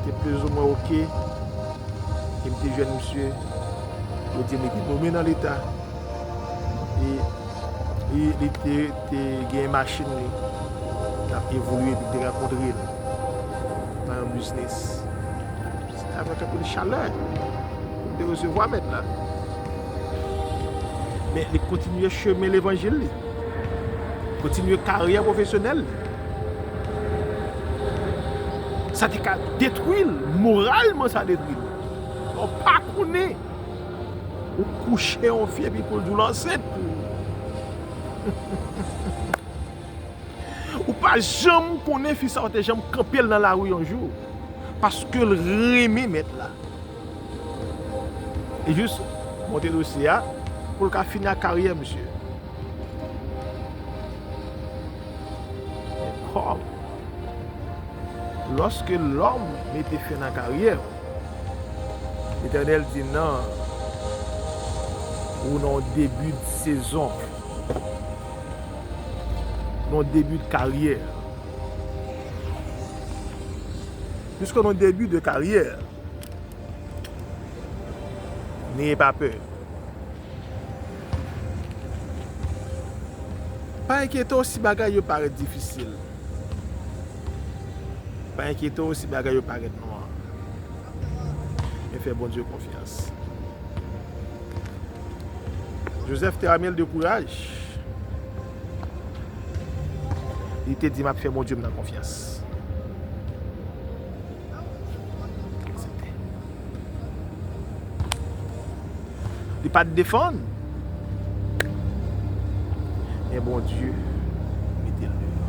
te plizoumwen oke, e m te jwenn misye, yo di m li te nome nan Leta. E, e li te, te gen machin li, l ap evolye, epi m te rankontre l nan yon biznis. Se avèk anpil chalè pou m te resevwa mèt la. Men li kontinye chemen levanjil li, kontinye karyè pwofesyonèl li. Sa te ka detwi l, moralman sa detwi l. Ou pa konnen. Ou kouche yon fi epi pou l di w l ansent pou ou. Ou pa janm konnen fi sa w te janm kanpe l nan lari yon jou. Paske l renmen mèt la. Li jis monte dosye a pou l ka fini ak karyè misye. Men kòm, lòske lòm mete fen nan karyè, Letènèl di, "Non, ou nan yon debi de sezon, nan yon debi de karyè." Piske nan yon debi de karyè, N'ayez pas peur. Pa enkyete w si bagay yo parèt difisil. Pa enkyete w si bagay yo parèt nwa. Men fè Bondye konfyans. Joseph te ame l de kouraj. Li te di, "M ap fè Bondye m nan konfyans." Li pa t defann. Men Bondye mete l deyò.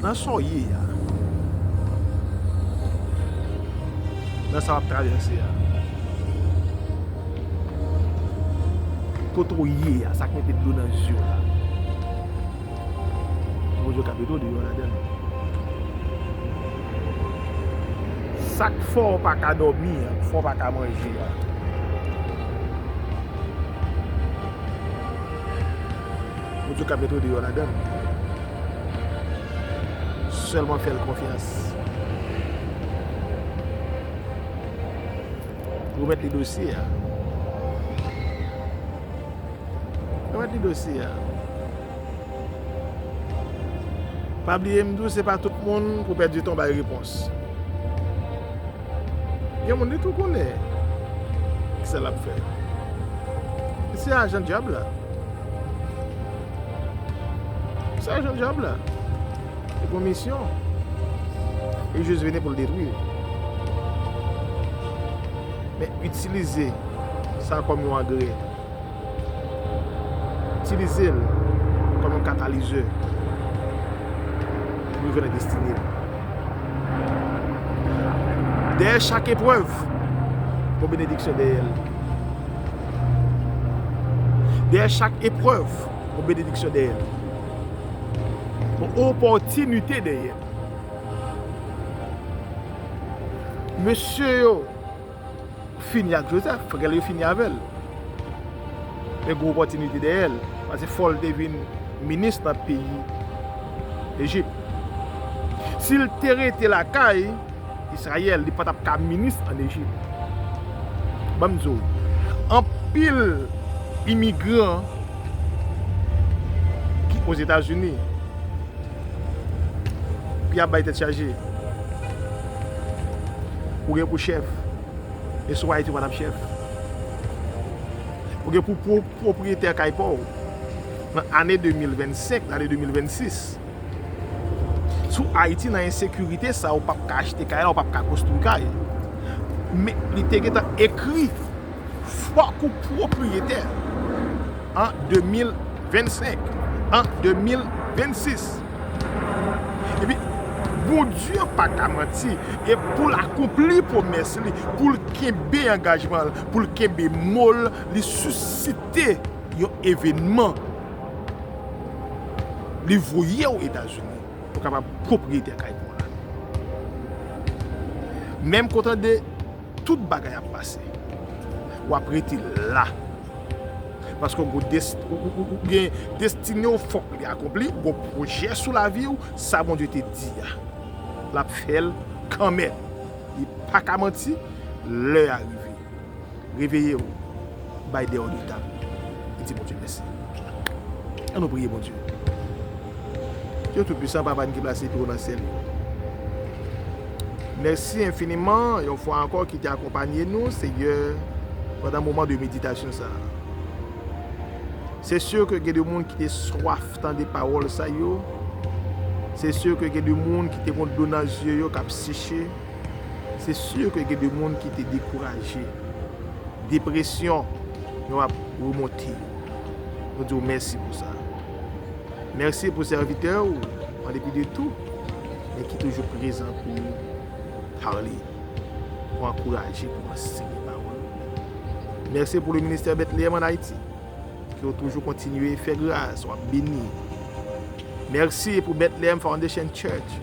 Nan sa w ye a, nan sa w ap travèse a, kote w ye a, sa k mete dlo nan zye w la, Bondye ka mete w deyò ladan l. Sa k fè w pa ka dòmi an, k fè w pa ka manje an, Bondye ka mete w deyò ladan l. Sèlman fè l konfyans. Remèt li dosye a. Remèt li dosye a. Pa bliye m di w, se pa tout moun pou pèdi tan w bay repons. Gen moun li tou konnen kisa l ap fè. Se ajan dyab la. Se ajan dyab la. Li gon misyon. Li jis vini pou l detwi. Men itilize sa kòm yon angrè. Itilize l kòm yon katalizè pou rive nan destine l. Dèyè chak eprèv, yon benediksyon dèyè l. Dèyè chak eprèv, yon benediksyon dèyè l. Yon opòtinite dèyè l. Mesye yo fini ak Jozèf, frè l yo fini avè l. Men gen opòtinite dèyè l, paske fò l te vin minis nan peyi Ejip. Si l te rete lakay Izrayèl, li pa t ap ka minis ann Ejip. Ban m di w, anpil imigran ki Ozetazini, pou y ap bay tèt chaje. Ou gen pou chèf. E sou Ayiti, ou pa t ap chèf. Ou gen pou pwo-, pwopriyetè kay pa w. Nan ane de mil vennsenk, ane de mil vennsis. Sou Ayiti, nan ensekirite sa, ou p ap ka achte kay la, ou p ap ka konstwi kay. Men li te gentan ekri, fòk ou pwopriyetè an de mil vennsenk, an de mil vennsis. Epi, Bondye pa ka manti. E pou l akonpli pwomès li, pou l kenbe angajman l, pou l kenbe mo l, li sisite yon evènman. Li voye w Etazini pou w kapab pwopriyetè kay pa w la. Menm kontan de tout bagay ap pase, w ap rete la. Paske w gon des-, ou, ou, ou, ou gen destine w, fòk li akonpli, w gon pwojè sou lavi w, sa Bondye te di a, l ap fè l kanmenm. Li pa ka manti, lè a rive. Reveye w, bay de òd de tab, e di Bondye mèsi. Ann nou priye Bondye. Dye Toupisan, Papa n ki plase pye w nan syèl yo. Mèsi enfiniman, yon fwa ankò, ki te akonpanye nou, Senyè, pandan moman de meditasyon sa a. Se si ke gen de moun ki te swaf tande pawòl sa yo. Se si ke gen de moun ki te gon dlo nan zye yo k ap seche. Se si ke gen de moun ki te dekouraje. Depresyon yo ap remonte. Nou di w mèsi pou sa. Mèsi pou sèvitè w, an depi de tou, men ki toujou prezan pou pale. pou ankouraje, pou anseye pawòl ou. Mèsi pou le ministè Betleyèm ann Ayiti, ke w toujou kontinye fè gras, w ap beni. Mèsi pou Betleyèm Foundation Church.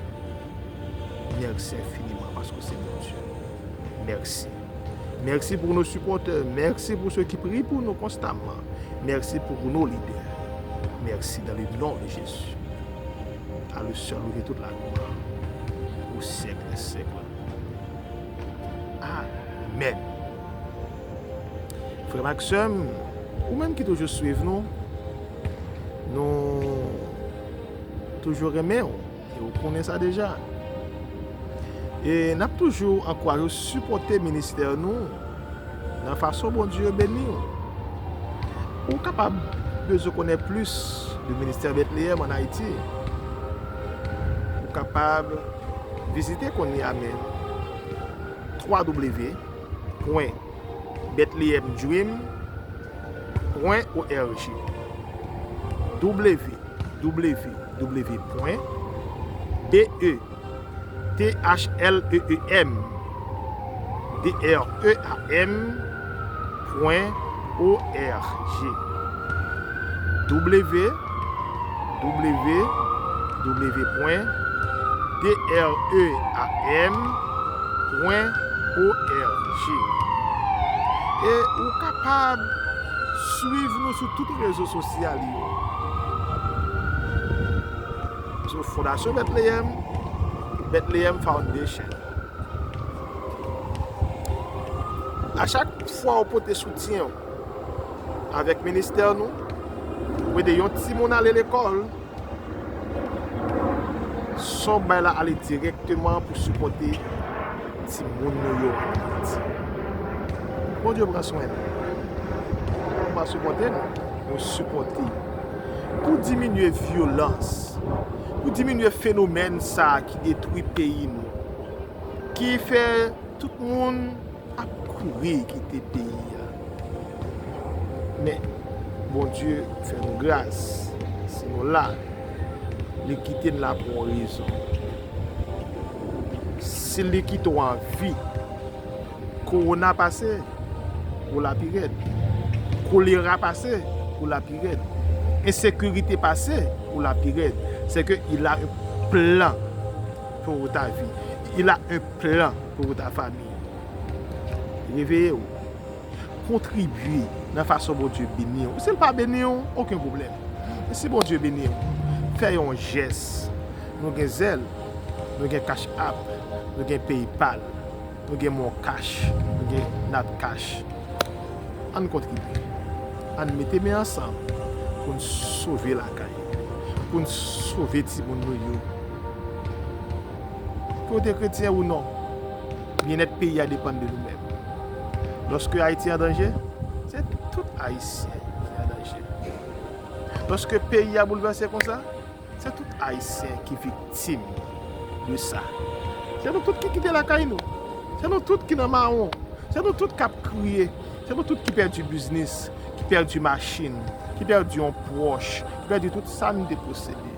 Mèsi enfiniman paske w se Bondye. Mèsi. Mèsi pou nou sipòtè. Mèsi pou sou ki priye pou nou konstamman. Mèsi pou nou lidè. Mèsi dans le nom de Jésus. A li sèl ou gen tout laglwa. Au siècle des siècles. Amèn. Frè m ak sè m, ou menm ki toujou swiv nou, nou toujou renmen w, e ou konnen sa deja. E n ap toujou ankouraje w sipòte ministè nou nan fason Bondye beni w. Ou kapab bezwen konnen plis de ministè Betleyèm ann Ayiti. Ou kapab vizite kounye a menm twa w w w pwen betleyèm dream pwen org. W w w pwen b e t h l e e m d r e a m pwen org. W w w pwen d r e a m pwen org. E ou kapab swiv nou sou tout rezo sosyal yo. Sou Fondasyon Betleyèm, Betleyèm Foundation. A chak fwa ou pote soutyen w avèk ministè nou, ou ede yon timoun ale lekòl, son bay la ale dirèkteman pou sipòte timoun nou yo ann Ayiti. Bondye pran swen nou. Nou pa sipòte nou, nou sipòte pou diminye vyolans, pou diminye fenomèn sa a ki detwi peyi nou, ki fè tout moun ap kouri kite peyi a. Men, Bondye fè nou gras, si nou la, li kite n la pou yon rezon. Si li kite w an vi, kowona pase, ou la pi rèd. Kolera pase, ou la pi rèd. Ensekirite pase, ou la pi rèd. Se ke il a un plan pour ta vie. Il a un plan pour ta famille. Reveye w. Kontribye nan fason Bondye beni w. Si l pa beni w, okenn pwoblèm. Men si Bondye beni w, fè yon jès. Nou gen Zelle, nou gen Cash App, nou gen PayPal, nou gen MonCash, nou gen NatCash. Ann kontribye. Ann mete men ansanm pou n sove lakay, pou n sove timoun nou yo. Ke w te kretyen ou non, byennèt peyi a depann de nou menm. Lòske Ayiti an danje, se tout Ayisyen ki an danje. Lòske peyi a boulvèse konsa, se tout Ayisyen ki viktim de sa. Se nou tout ki kite lakay nou. Se nou tout ki nan mawon. Se nou tout k ap kriye. Se nou tout ki pèdi biznis, ki pèdi machin, ki pèdi yon pwòch, ki pèdi tout sa n te posede.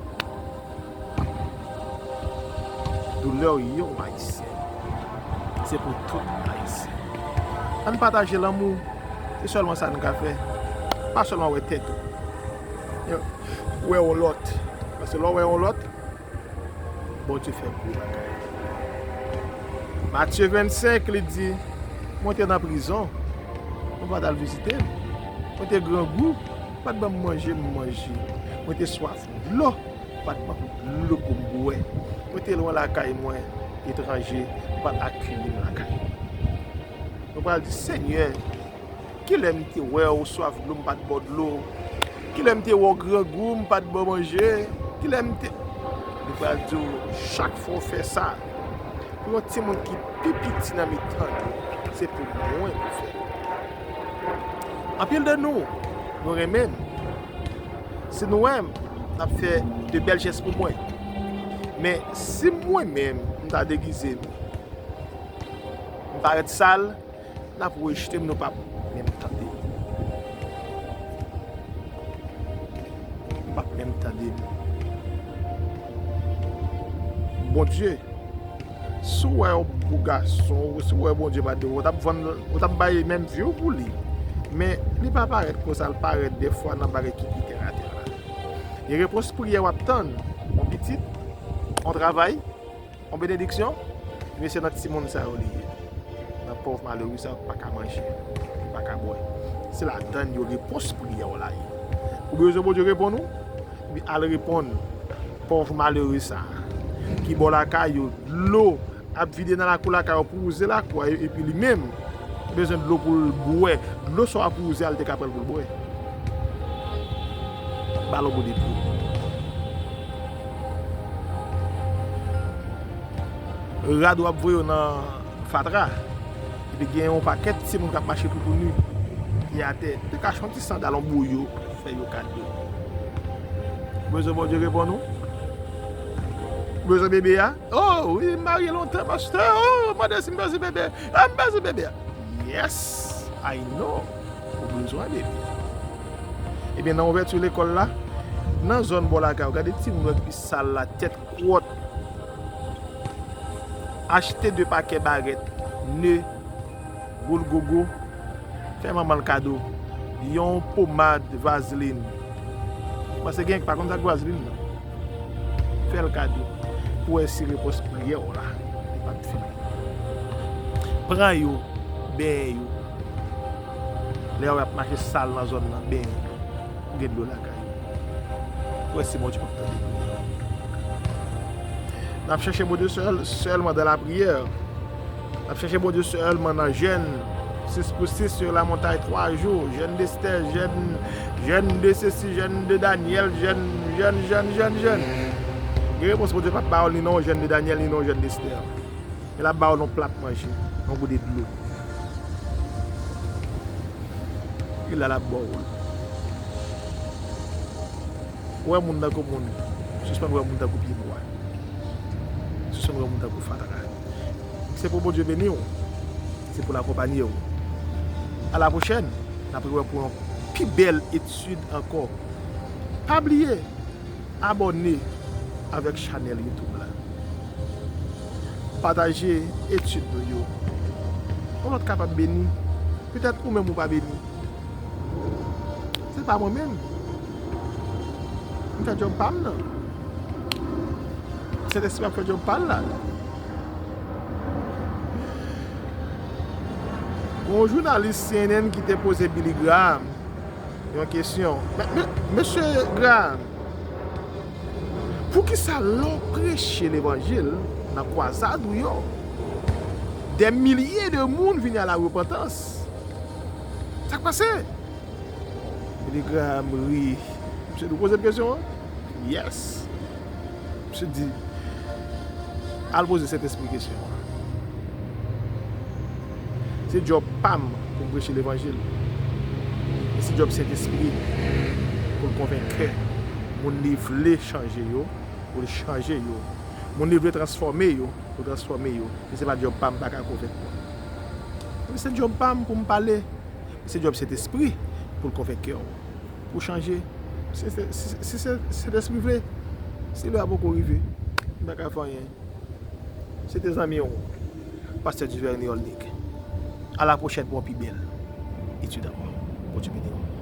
Doulè yon Ayisyen, se pou tout Ayisyen. Ann pataje lanmou, se sèlman sa n ka fè. Pa sèlman wè tèt ou, men wè yon lòt. Paske lè w wè yon lòt, Bondye fè gwo bagay. Matye vennsenk, li di, mwen te nan prizon, nou pa t al vizite m. Mwen te grangou, pa t ban m manje, m manje. Mwen te swaf dlo, pa t ban m dlo pou m bwè. Mwen te lwen lakay mwen, etranje, ou pa t akeyi m lakay ou. Nou pral di, Senyè, kilè m te wè w swaf dlo, m pa t ba w dlo? Kilè m te wè w grangou, m pa t ba w manje? Kilè m te... Li pral di w, chak fwa w fè sa, pou yon timoun ki pi piti nan mitan nou, se pou mwen ou fè. Anpil de nou, nou renmen m. Si nou wè m, n ap fè de bèl jès pou mwen. Men si mwen menm, m ta degize m, m parèt sal, n ap rejte m, nou p ap menm tande m. Nou p ap menm tande m. Bondye Si w wè yon bo gason, si w wè Bondye pa de ou, ou t ap vann, ou t ap bay menm vi w pou li. Men, li pa parèt konsa, l parèt dèfwa nan bagay ki pi tèratè la. E repons priyè w ap tann, yon pitit, yon travay, yon benediksyon, men se nan timoun sa yo li ye. Nan pòv malere sa yo ki pa ka manje, ki pa ka bwè. Se ladann yo repons priyè w la ye. Ou bezwen Bondye reponn ou? Epi al reponn pòv malere sa a ki bò lakay yo, dlo ap vide nan lakou lakay yo, pou wouze lakou a, epi li menm bezwen dlo pou l bwè. Dlo sa w ap wouze a, l te ka pran l pou l bwè. Ba l yon boude dlo. Rad w ap voye yo nan fatra. Epi gen yon pakèt timoun k ap mache toutouni ki atè. Te kache yon ti sandal, yon bouyo, fè yo kado. Ou bezwen Bondye reponn ou? Ou bezwen bebe a? Oh, wi, m marye lontan, pastè. Oh, mande si m bezwen bebe. Ah, m bezwen bebe a. Yes, I know. Ou bezwen bebe a. Ebyen, nan ouvèti lekòl la, nan zòn bò lakay ou, gade timoun yo ki sal la, tèt kwòt. Achte de pakè barèt, ne, boul gogo, fè manman l kado, yon pomad vazlin. Paske gen ki pa konn sa k vazlin nan. Fè l kado. Pou wè si repons priyè w la li p ap fini. Pran yo, benyen yo. Lè yo ap mache sal nan zòn nan, benyen yo. Ou gen dlo lakay ou. Ou wè si Bondye p ap tande priyè w. N ap chèche Bondye sèl, sèlman dans la prière. N ap chèche Bondye sèlman nan jèn, six pour six sur la montagne, twa jou, jèn de Esther, jèn, jèn de ceci, jèn de Daniel, jèn, jèn, jèn, jèn, jèn. Gen repons Bondye p ap ba w ni nan yon jèn de Daniel, ni nan yon jèn de Esther. Men l ap ba w nan yon plat manje, yon boude dlo. E la l ap ba w. Ou wè moun tankou moun, sispann wè moun tankou pyebwa. Sispann wè moun tankou fatra. Se pou Bondye beni w. Se pou l akonpanye w. A la pwochèn, n ap rewè pou yon pi bèl etid ankò. Pa bliye, abòne avèk chanèl YouTube la. Pataje etid nou yo. Yon lòt kapab beni. Petèt ou menm ou pa beni. Se pa mwen menm. M fè djòb pa m nan. Sentespri ap fè djòb pa l la. Gon jounalis C N N ki te poze Billy Graham yon kesyon. Men, men, mesye Graham, poukisa lè w preche levanjil nan kwazad ou yo, dè milye de moun vini a la repantans? Sa k pase? Billy Graham ri. Misye di, ou poze m kesyon an? Yes. Misye di, al poze Sentespri kesyon an. Se djòb pa m pou m preche levanjil. Men se djòb Sentespri pou l konvenk kè moun li vle chanje yo, pou l chanje yo. Moun li vle transfòme yo, pou l transfòme yo. Men se pa djòb pa m, pa ka konvenk mwen. Men se djòb pa m pou m pale. Se djòb Sentespri pou l konvenk kè w, pou w chanje. Si, si, si, si se Sentespri vle, si lè a poko rive, m pa ka fè anyen. Se te zanmi w, Pastè Duvernay Olnick. A la pwochèn pou yon pi bèl etid ankò. Bondye beni w.